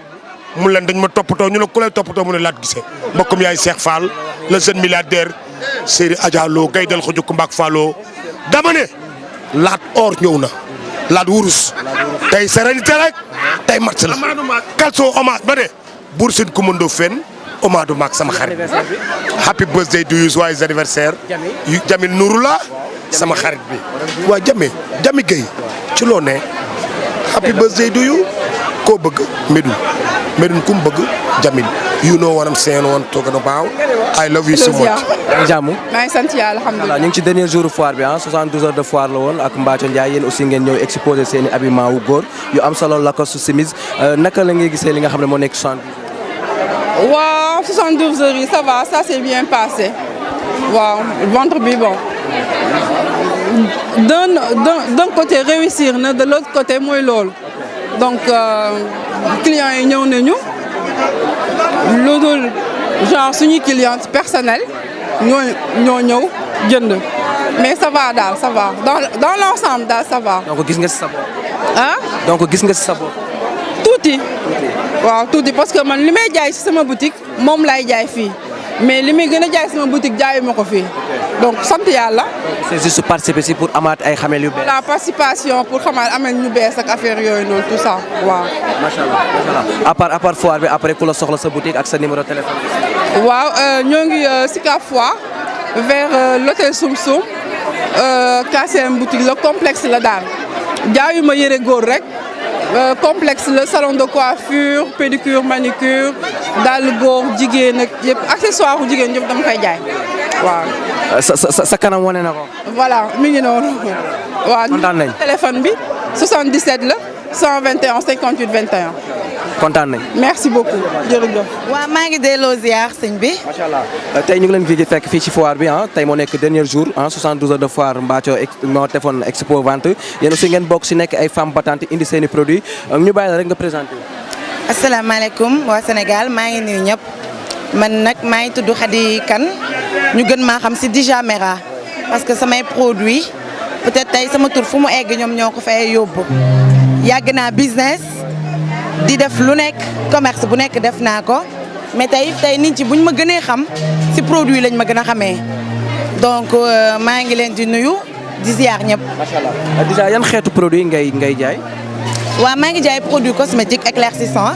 mu leen dañ ma toppatoo ñu ne ku lay toppatoo mu ne laat gisee mbokkum yaay Cheikh Fall le jeune milliardaire Seydi Adja Lo gay del ko jukk mbaak Fallo dama ne laat or ñëw na laat wurus tey sérénité rek tey match la kalso hommage ba de Bour Sine Coumando Fen Omadou Maak sama xarit happy birthday to you joyeux anniversaire Jamil Nouroula sama xarit bi waa Jami Gueye ci loo ne happy birthday to you koo bëgg Médoune ku mu bëgg Jamil you know what I'm saying what I'm talking about I love you so much. jàmm. maa ngi sant yàlla alhamdulilah. ñu ngi ci dernier jour foire bi 72 heures de foire la woon ak Mbathio Ndiaye yéen aussi ngeen ñëw exposer seen i habillement wu góor yu am solo Lacoste chemise naka la ngay gisee li nga xam ne moo nekk 72 heures. waaw 72 heures yi ça va ça s'est bien passé waaw ventre bi bon d'un côté réussir na de l'autre côté mooy loolu donc clients yi ñëw nañu lu dul genre suñuy cliente personnelle ñoo ñëw jënd mais ça va daal ça va dans l'ensemble daal ça va. donc gis nga si sa bopp. ah. donc gis nga si sa bopp. tuuti. waaw tuuti parce que man li may jaay ci sama boutique moom laay jaay fii mais li may gën a jaay sama boutique jaayuma ko fii donc sant yàlla. c'est juste participer si pour amaat ay xamel yu bees. la participation pour xamaat amel ñu bees ak affaire yooyu noonu tout ça waaw. macha allah macha allah à part foire bi après ku la soxla sa boutique ak sa numéro téléphone. waaw ñoo ngi Sicap Foire vers l'hôtel Soum Soum KCM boutique la complexe la daal jaayuma yëre góor rek. complexe le salon de coiffure pédicure manicure daal góor jigéen ak yëpp accessoire u jigéen yëpp dama koy jaay waaw. sa kanam wane na ko. voilà mi ngi noonu. waaw kontaan nañ téléphone bi 77 la 121 58 21. kontaan nañ. merci beaucoup jërëjëf. waaw maa ngi delloo ziar sëñ bi. macha allah tey ñu ngi leen fi fekk fii ci foire bi ah tey moo nekk dernier jour ah 72 heures de foire Mbathio moo defoon expo vente yéen aussi ngeen bokk si nekk ay femmes battantes indi seen i produits ñu bàyyi la rek nga présenté. asalaamaaleykum waa Sénégal maa ngi nuyu ñëpp man nag maa ngi tudd Khady Kane ñu gën maa xam si Dijamera parce que samay produits peut-être tey sama tur fu mu egg ñoom ñoo ko fay yóbbu yàgg naa business. di def lu nekk commerce bu nekk def naa ko mais tey nit ci buñ ma gënee xam ci produit lañ ma gën a xamee donc maa ngi leen di nuyu di ziar ñëpp. macha allah déjà yan xeetu produit ngay jaay. waaw maa ngi jaay produit cosmétique éclaircissant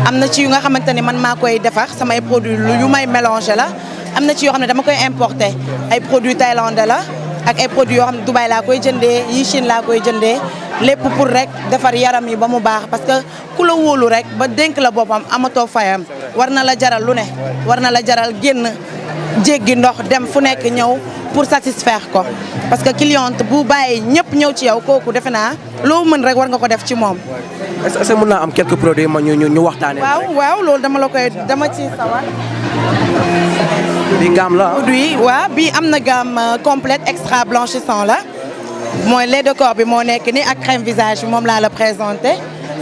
am na ci yu nga xamante ne man maa koy defar samay produit yu may mélanger la am na ci yoo xam ne dama koy importer ay produits thaïlandais la ak ay produits yoo xam ne Dubaï laa koy jëndee yi Chine laa koy jëndee. lépp pour rek defar yaram yi ba mu baax parce que ku la wóolu rek ba dénk la boppam amatoo fayam war na la jaral lu ne war na la jaral génn jéggi ndox dem fu nekk ñëw pour satisfaire ko parce que cliente bu bàyyi ñëpp ñëw ci yow kooku defe naa loo mën rek war nga ko def ci moom. est-ce que mën naa am quelques produits ma ñu waxtaanee. waaw loolu dama ci sawar. bi gamme la produit waaw bii am na gamme complète extra blanchissant la. mooy lait de corps bi moo nekk ni ak crème visage bi moom laa la présenté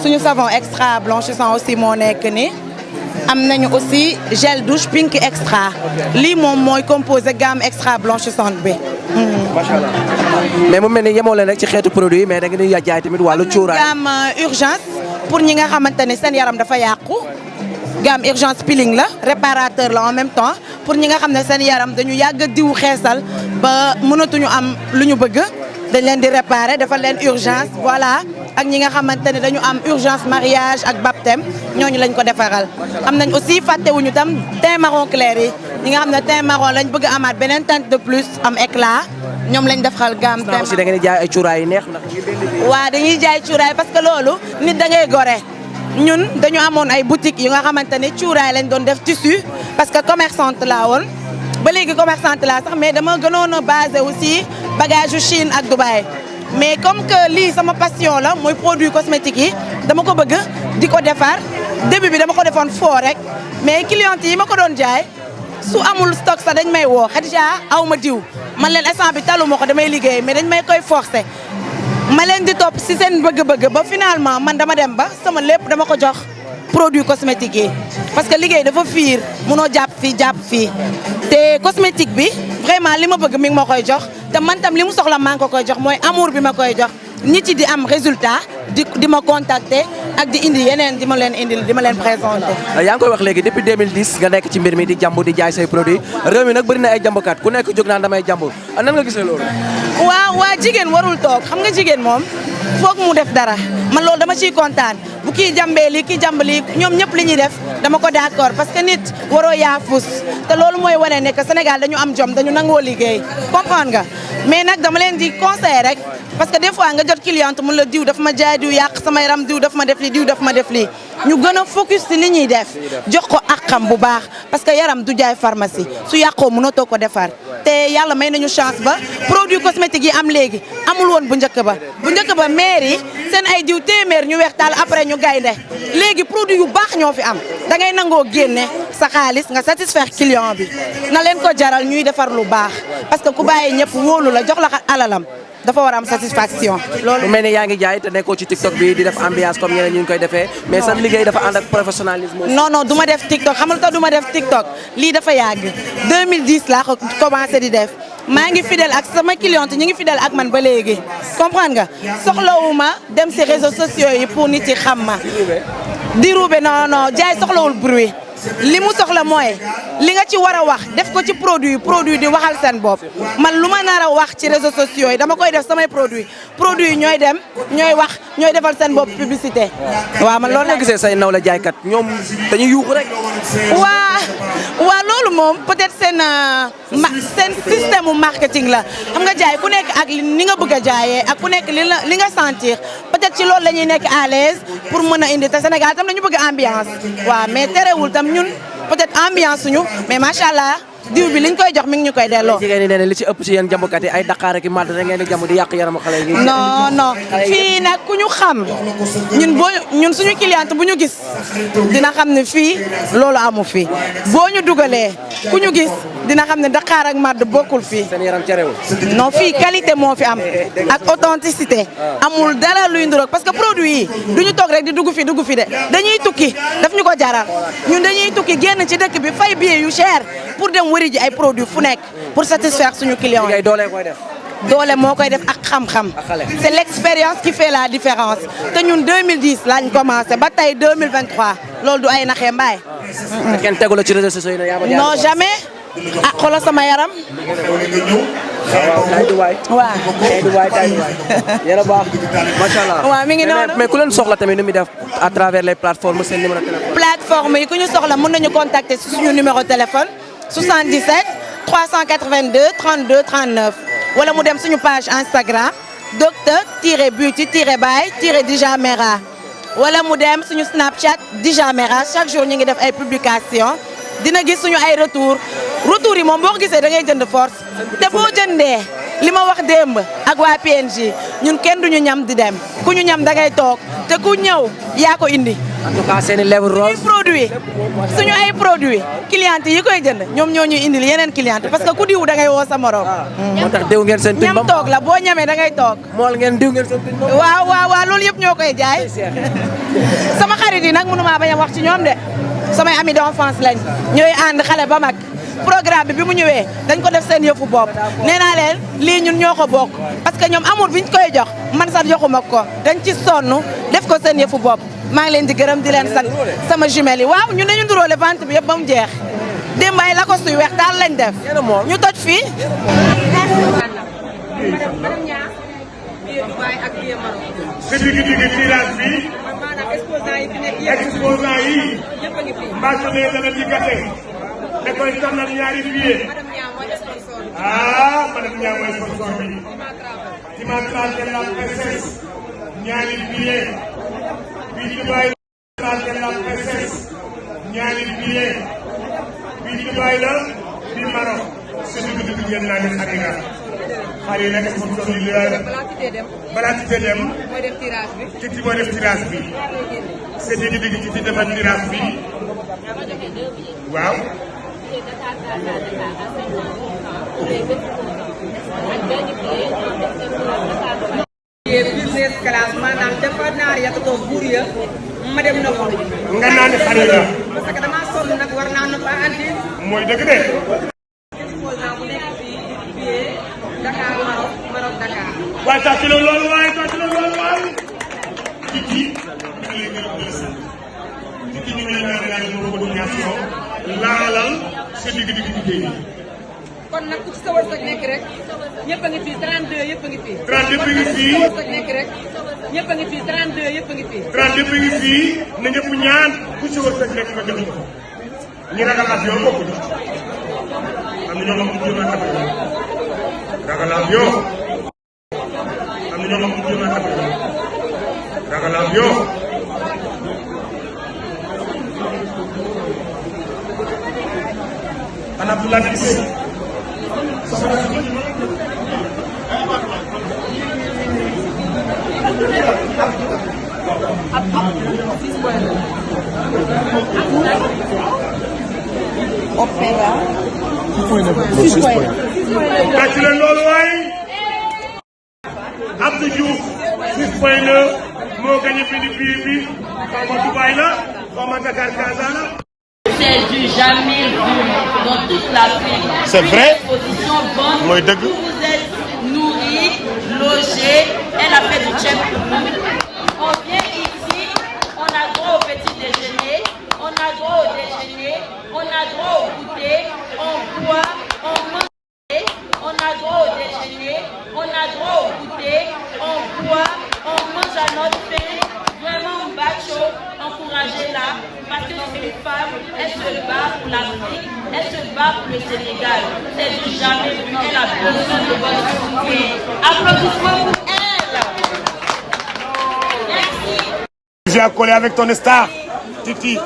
suñu savon extra blanchissant aussi moo nekk ni am nañu aussi gel douche pink extra lii moom mooy composé gamme extra blanchissante bi. macha allah mais mu mel ni yemoo leen rek ci xeetu produit mais da ngeen di jaay tamit wàllu cuuraay. gamme urgence pour ñi nga xamante ne seen yaram dafa yàqu gamme urgence peeling la réparateur la en même temps pour ñi nga xam ne seen yaram dañu yàgg diw xeesal ba mënatuñu am lu ñu bëgg. dañ leen di réparer defal leen urgence voilà ak ñi nga xamante ne dañu am urgence mariage ak baptême ñooñu lañ ko defaral am nañ aussi fàttewuñu tam teint marron clair yi ñi nga xam ne teint marron lañ bëgg a amaat beneen teinte de plus am éclat ñoom lañ defaral gamme teint aussi da ngeen di jaay ay cuuraay yu neex ndax. waaw dañuy jaay cuuraay parce que loolu nit da ngay gore ñun dañu amoon ay boutiques yu nga xamante ne cuuraay lañ doon def tissu parce que commerçante laa woon ba léegi commerçante laa sax mais dama gënoon a basé aussi bagage yu Chine ak Dubaï mais comme que lii sama passion la mooy produit cosmétique yi dama ko bëgg di ko defar début bi dama ko defoon foo rek mais clientes yi ma ko doon jaay su amul stock sax dañ may woo Khadija aw ma diw man leen instant bi talu ma ko damay liggéey mais dañ may koy forcer ma leen di topp si seen bëgg-bëgg ba finalement man dama dem ba sama lépp dama ko jox produit cosmétique yi parce que liggéey dafa fiir munoo jàpp fii te cosmétique bi vraiment li ma bëgg mi ngi ma koy jox te man tam li mu soxla maa ngi ko koy jox mooy amour bi ma koy jox nit yi di am résultat di ma contacter ak di indi yeneen di ma leen indil di ma leen présenter. yaa ngi koy wax léegi depuis 2010 nga nekk ci mbir mi di jàmbu di jaay say produits réew mi nag bëri na ay jàmbukat ku nekk jóg naan damay jàmbu nan nga gisee loolu. waa jigéen warul toog xam nga jigéen moom foog mu def dara man loolu dama ciy kontaan bu kii jàmbee lii kii jàmb lii ñoom ñëpp li ñuy def dama ko d'accord parce que nit waroo yaafus te loolu mooy wane ne que Sénégal dañu am jom dañu nangoo liggéey comprendre nga mais nag dama leen di conseiller rek parce que des fois nga jot cliente mun la diw daf ma jaay diw yàq sama yaram diw daf ma def lii diw daf ma def lii ñu gën a focus ci li ñuy def jox ko àqam bu baax parce que yaram du jaay pharmacie su yàqoo mënatoo ko defar te yàlla may nañu chance ba produit cosmétique yi am léegi amul woon bu njëkk ba maire yi seen ay diw téeméer ñu weex taal après ñu gaynde léegi produit yu baax ñoo fi am da ngay nangoo génne sa xaalis nga satisfaire client bi na leen ko jaral ñuy defar lu baax parce que ku bàyyi ñëpp wóolu la jox la alalam dafa war a am satisfaction. loolu mel ni yaa ngi jaay te nekkoo ci TikTok bi di def ambiance comme ñeneen ñu ngi koy defee mais sa liggéey dafa ànd ak professionnalisme. non du ma def TikTok xam nga du ma def TikTok lii dafa yàgg 2010 laa ko commencé di def maa ngi fidèle ak sama cliente ñu ngi fidèle ak man ba léegi comprendre nga soxlawuma dem ci réseaux sociaux yi pour nit yi xam ma di ruube non jaay soxlawul bruit li mu soxla mooy li nga ci war a wax def ko ci produit di waxal seen bopp man lu ma nar a wax ci réseaux sociaux yi dama koy def samay produit yi ñooy dem ñooy wax ñooy defal seen bopp publicité waaw man loolu la gisee say naw la jaaykat ñoom dañuy yuuxu rek waa loolu moom peut-être seen système marketing la xam nga jaay ku nekk ak ni nga bëgg a jaayee ak ku nekk li nga sentir peut-être ci loolu la ñuy nekk à l'aise pour mën a indi te Sénégal tam dañu bëgg ambiance waaw mais terewul tam ñun peut-être ambiance suñu mais macha allah diw bi liñ koy jox mi ngi ñu koy delloo. jigéen ñi nee na li ci ëpp ci yéen jàmbukat yi ay Dakar ak i Màdd da ngeen di jàmb di yàq yaramu xale yi. non fii nag ku ñu xam ñun suñu cliente bu ñu gis dina xam ne fii loolu amu fi boo ñu dugalee ku ñu gis dina xam ne Dakar ak Màdd bokkul fii. seen yaram cerewul. non fii qualité moo fi am ak authenticité amul dara luy nduroog parce que produit yi du ñu toog rek di dugg fi de dañuy tukki daf ñu ko jaral ñun dañuy tukki génn ci dëkk bi fay billet yu cher pour dem wëri ji ay produits fu nekk pour satisfaire suñu client yi. doole moo koy def ak xam-xam. c'est l'expérience qui fait la différence te ñun 2010 lañ commencé ba tey 2023 loolu du ay naxee mbaay. te kenn tegu la ci réseaux sociaux yi non jamais xoolal sama yaram. waaw yéen a baax macha allah. waaw mi ngi noonu mais ku leen soxla tamit nu muy def à travers les plateformes seen numéro téléphone. plateforme yi ku ñu soxla mën nañu contacter ci suñu numéro téléphone 77 382 32 39 wala mu dem suñu page Instagram docteur-beauty-by-Djamera wala mu dem suñu Snapchat Djamera chaque jour ñu ngi def ay publication dina gis suñu ay retour yi moom boo ko gisee da ngay jënd force te boo jëndee li ma wax démb ak waa PNG ñun kenn duñu ñam di dem ku ñu ñam da ngay toog te ku ñëw yaa ko indi. en tout cas seen i lèvres roses suñu ay produits clientes yi koy jënd ñoom ñoo ñuy indil yeneen cliente parce que ku diw da ngay woo sa morom. moo tax diw ngeen seen tuñ ñam toog la boo ñamee da ngay toog. mool ngeen diw ngeen seen tuñ waaw loolu yëpp ñoo koy jaay. sama xarit yi nag mënuma bañ a wax ci ñoom de samay amis d'enfance lañ ñooy ànd xale ba mag. programme bi mu ñëwee dañ ko def seen yëfu bopp nee naa leen lii ñun ñoo ko bokk parce que ñoom amour biñ koy jox man sax joxuma ko dañ ci sonn def ko seen yëfu bopp maa ngi leen di gërëm di leen sant sama jumelle yi waaw ñun dañu nduróole vente bi yëpp ba mu jeex démb ay lacoste yu weex daal lañ def ñu toj fii. si digg tirage bi exposant yi mbaa ne dana diggante da koy tànnal ñaari billet madame Nia mooy sponsor bi dimanche 30 la princesse ñaari billet bi Dubaï 30 la princesse ñaari billet bi Dubaï la bi Maroc si digg ngeen naa def Adiga xale yi nag sponsor yi balaa titee dem Titi mooy def tirage bi c'est digg Titi defal tirage bi waaw business class maanaam dafa naar ya toog buur ya ma dem na ko nga naan xale la parce que dama sonn nag war naa na ba andi mooy dëgg de Dakar Maroc Dakar waaye tàcc na loolu waaye Titi ñu ngi lay ñaan continuation laalal sa digg liggéey kon nag ku ci sa wërsëg nekk rek ñëpp a ngi fii 32 yëpp a ngi fii 32 bi ngi fii sa wërsëg nekk rek ñëpp a ngi fii 32 yëpp a ngi fii 32 bi ngi fii na ñëpp ñaan ku ci wërsëg nekk nga jox ko ñi ragal avion bokkuñu am na ñoo xam ne ñu ragal avion am na ñoo xam ne ñu ragal avion ana Abdoulaye Cissé tàcc leen loolu waay Abdou Diouf 6.9 moo gagné bi xaw ma Dubaï la xaw ma Dakar Casa la c'est du jamais vu dans toute l'Afrique. C'est vrai. Exposition bonne. mooy dëgg. Vous êtes nourris, logés. Elle a fait du check pour vous. On vient ici, on a droit au petit déjeuner, on a droit au déjeuner, on a droit au goûter, on boit, on mange. On a droit au déjeuner, on a droit au goûter, on boit, on mange à notre faim. Vraiment, Mbacho, encouragez-la, parce que c'est une femme, elle se bat pour l'Afrique, elle se bat pour le Sénégal. C'est du jamais vu, elle a besoin de votre soutien. Applaudissements pour elle. Merci. Tu viens coller avec ton star, Titi.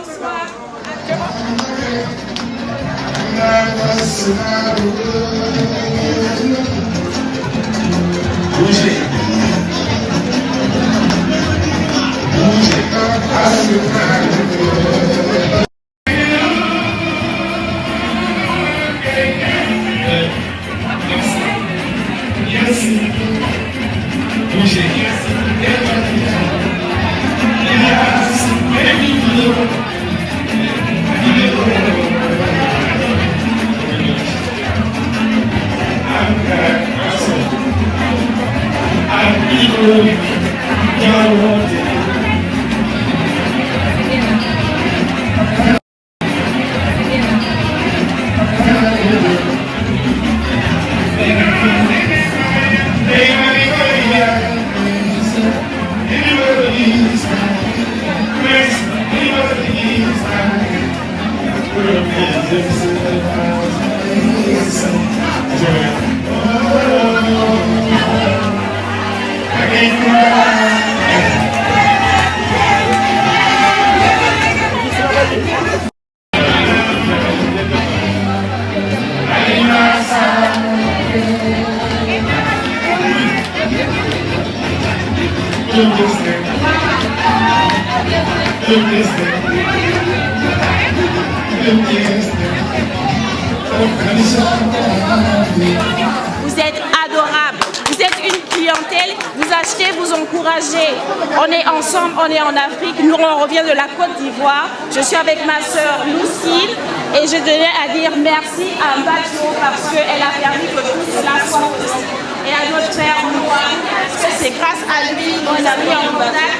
Vous êtes adorables, vous êtes une clientèle, vous achetez, vous encouragez. On est ensemble, on est en Afrique, nous on revient de la Côte d'Ivoire. Je suis avec ma sœur Lucille et je tenais à dire merci à Mbacho parce qu'elle a permis que tout cela soit possible. Et à notre père Moua, parce que c'est grâce à lui qu'on a mis en contact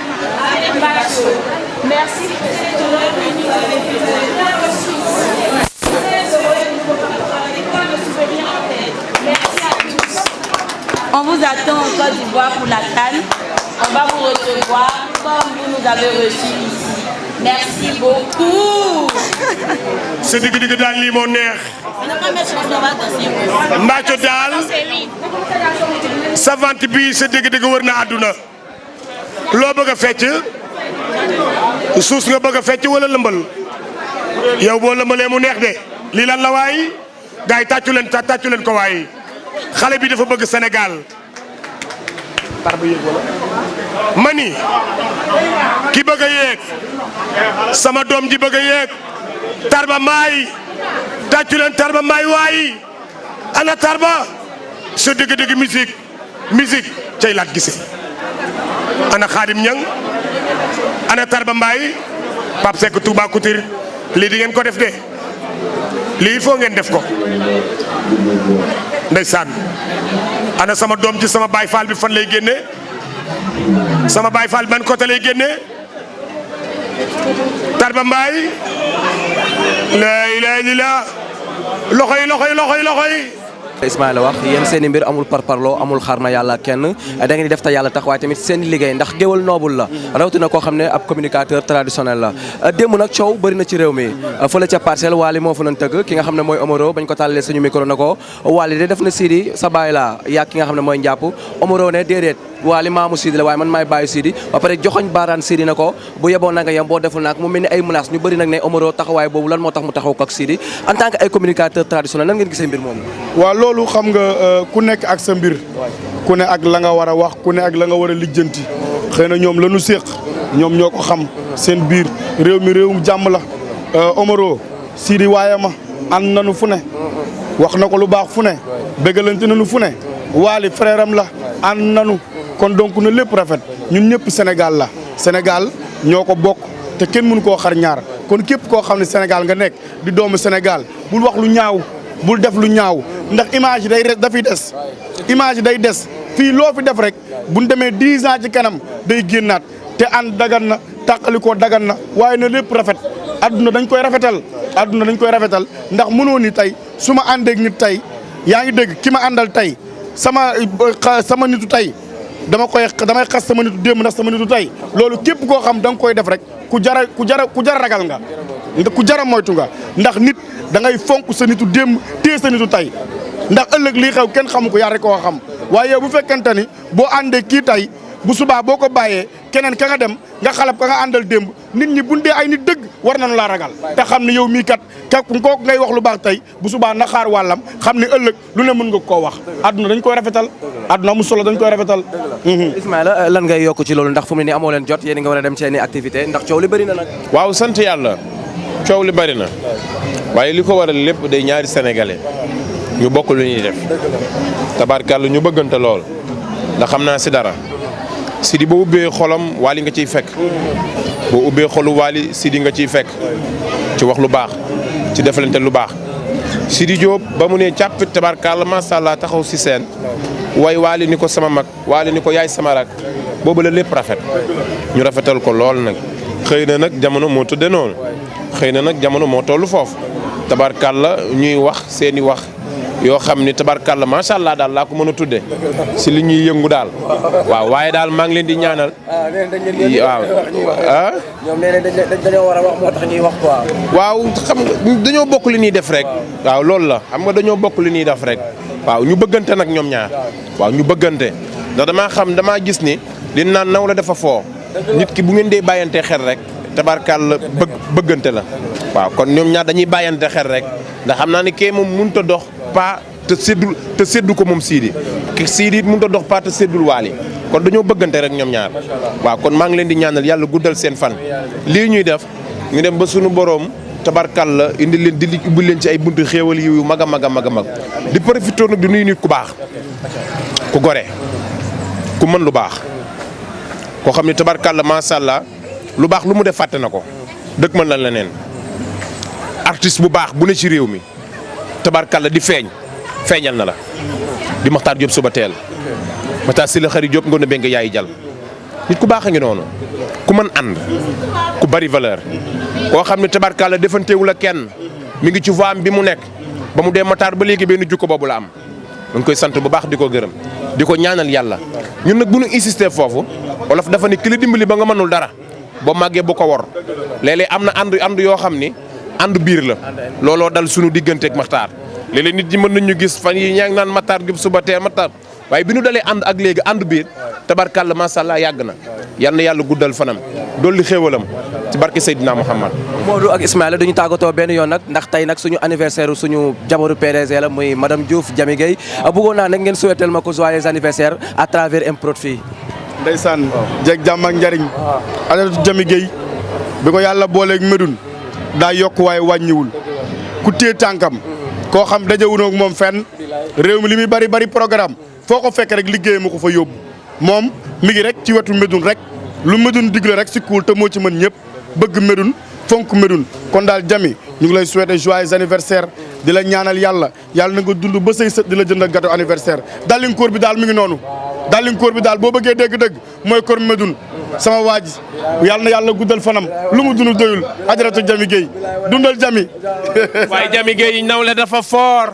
avec Mbacho. Merci pour cette heure que nous avez fait bien reçu. Merci à tous. On vous attend en Côte d'Ivoire pour la CAN. On va vous recevoir comme vous nous avez reçus ici. Merci beaucoup. sa digg-digg daal lii moo neex. Mbathio daal sa vente bi sa digg-digg wër na àdduna. loo bëgg a fecc suus nga bëgg a fecc wala lëmbal yow boo lëmbalee mu neex de lii lan la waay gars yi tàccu leen ko waay xale bi dafa bëgg Sénégal. mani ki bëgg a yéeg sama doom ji bëgg a yéeg Tarba Mbaye tàccu leen Tarba Mbaye waay ana Tarba sa dëgg-dëgg musique cay laat gise ana Khadim Niang ana Tarba Mbaye Pape Seck Touba Couture lii di ngeen ko def de lii il faut ngeen def ko ndeysaan ana sama doom ci sama Baye Fall bi fan lay génne sama Baye Fall ban côté lay génne Tarba Mbaye la ilaha illallah loxo yi Ismaïla wax yéen seen i mbir amul parparloo amul xaar ma yàlla kenn da ngeen di def te yàlla tax waaye tamit seen liggéey ndax géwal noobul la rawatina koo xam ne ab communicateur traditionnel la démb nag coow bëri na ci réew mi fële ca Parcelles Wally moo fa doon tëgg ki nga xam ne mooy Omaro bañ ko tàllalee suñu micro na ko Wally de def na Sidi sa baay la yaa ki nga xam ne mooy njàpp Omaro ne déedéet Wally maamu Sidi la waaye man maay bàyyi Sidi ba pare joxoñ baaraan Sidi na ko bu yeboo na nga yem boo deful nag mu mel ni ay menaces ñu bëri nag ne Omaro taxawaay boobu lan moo tax mu taxaw ko ak Sidi en tant que ay communicateur traditionnel nan ngeen gisee mbir moomu. waaw loolu xam nga ku nekk ak sa mbir ku ne ak la nga war a wax ku ne ak la nga war a lijjanti xëy na ñoom la ñu séq ñoom ñoo ko xam seen biir réew mi réewum jàmm la Omaro Sidi waaye ma ànd nañu fu ne wax na ko lu baax fu ne bégalante nañu fu ne Wally frère am la ànd nañu kon donc na lépp rafet ñun ñëpp Sénégal la Sénégal ñoo ko bokk te kenn mënu koo xar ñaar kon képp koo xam ne Sénégal nga nekk di doomu Sénégal bul wax lu ñaaw bul def lu ñaaw ndax image yi day dafay des image yi day des fii loo fi def rek buñ demee 10 ans ci kanam day génnaat te ànd dagan na tàqalikoo dagan na waaye na lépp rafet adduna dañ koy rafetal adduna dañ koy rafetal ndax mënoo ni tey su ma àndeeg nit tey yaa ngi dégg ki ma àndal tey sama nitu tey damay xas sama nitu démb ndax sama nitu tey loolu képp koo xam da nga koy def rek ku jara ragal nga ku jara moytu nga ndax nit da ngay fonk sa nitu démb téye sa nitu tey ndax ëllëg lii xew kenn xamu ko yaa rek koo xam waaye bu fekkente ni boo àndee kii tey bu subaa boo ko bàyyee keneen ka nga dem nga xalab ka nga àndal démb nit ñi buñ dee ay nit dëgg war nañu laa ragal te xam ne yow mii kat kooku ngay wax lu baax tey bu subaa na xaar wàllam xam ne ëllëg lu ne mën nga koo wax adduna dañ koy rafetal adduna mu solo dañ koy rafetal. Ismaïla lan ngay yokk ci loolu ndax fu mu ne nii amoo leen jot yéen nga war a dem seen i activité ndax coow li bëri na nag. waaw sant yàlla coow li bëri na waaye li ko waral lépp day ñaari sénégalais ñu bokk lu ñuy def tabarkàlla ñu bëggante lool ndax xam naa si dara Sidi boo ubbee xolam Wally nga ciy fekk boo ubbee xolu Wally Sidi nga ciy fekk ci wax lu baax ci defalante lu baax Sidi Diop ba mu ne càppit tabarkàlla macha allah taxaw si seen way Wally ni ko sama mag Wally ni ko yaay sama rak boobu la lépp rafet ñu rafetal ko lool nag xëy na nag jamono moo tudde noonu xëy na nag jamono moo tollu foofu tabarkàlla ñuy wax seeni wax yoo xam ni tabarkàlla macha allah daal laa ko mën a tudde si li ñuy yëngu daal waaw waaye daal maa ngi leen di ñaanal. waaw ah. ñoom nee nañ dañoo war a wax moo tax ñuy wax quoi. waaw xam nga dañoo bokk li ñuy def rek. waaw loolu la xam nga dañoo bokk li ñuy def rek. waaw ñu bëggante nag ñoom ñaar. waaw ñu bëggante ndax damaa gis ni li naan naw la dafa foo. nit ki bu ngeen dee bàyyante xel rek tabarkàlla bëggante la. waaw kon ñoom ñaar dañuy bàyyante xel rek ndax xam naa ne kee moom mënut a dox pas te séddu ko moom Sidi ki Sidi it mënut a dox pas te séddul Wally kon dañoo bëggante rek ñoom ñaar waaw kon maa ngi leen di ñaanal yàlla guddal seen fan lii ñuy def ñu dem ba suñu boroom tabarkàlla indi leen di ubbi leen ci ay buntu xéewal yu mag a mag a mag a mag di profité nag di nuyu nit ku baax ku gore ku mën lu baax koo xam ne tabarkàlla macha allah lu baax lu mu def fàtte na ko dëkk mën la leneen artiste bu baax bu ne ci réew mi tabarkàlla di feeñal na la di Makhtar Diop suba teel Makhtar si la xari Diop ngoon na benn yaay jal nit ku baax a ngi noonu ku mën ànd ku bari valeur koo xam ne tabarkàlla defanteewul ak kenn mi ngi ci voie bi mu nekk ba mu dee Makhtar ba léegi benn jukko boobu la am mu ngi koy sant bu baax di ko gërëm di ko ñaanal yàlla ñun nag bu ñu insister foofu wolof dafa ne ki la dimbali ba nga mënul dara boo màggee bu ko wor léeg-léeg am na ànd yoo xam ni ànd biir la looloo dal sunu digganteeg Makhtar léeg-léeg nit ñi mën nañu gis fan yi ñaa ngi naan Makhtar gi suba teel Makhtar waaye bi nu dalee ànd ak léegi ànd biir tabarkàlla macha allah yàgg na yal na yàlla guddal fanam dolli xéewalam ci barke Seydina Muhammad. Modou ak Ismaïla duñu tàggatoo benn yoon nag ndax tey nag suñu anniversaire suñu jabaru PDG la muy madame Diouf Jami Gueye bëggoon naa nag ngeen souhaiter ma ko joyeux anniversaire à travers Mprod fii. ndeysaan jeeg jàmm ak njariñ Adjaratou Jami Gueye bi ko yàlla booleeg Médoune daa yokk waaye wàññiwul ku téye tànkam koo xam dajewuñoo ak moom fenn réew mi li muy bari programme foo ko fekk rek liggéey ma ko fa yóbbu moom mi ngi rek ci wetu Médoune rek lu Médoune digle rek si kuul te moo ci mën ñëpp bëgg Médoune fonk Médoune kon daal Jami ñu ngi lay souhaiter joyeux anniversaire di la ñaanal yàlla na nga dund ba say sët di la jënd ak gâteau anniversaire dalinkoor bi daal mi ngi noonu dalinkoor bi daal boo bëggee dégg-dëgg mooy kor Médoune sama waa ji yàlla na yàlla guddal fanam lu mu dund doyul Adjaratou Jami Gueye dundal Jami waaye Jami Gueye nawle dafa fort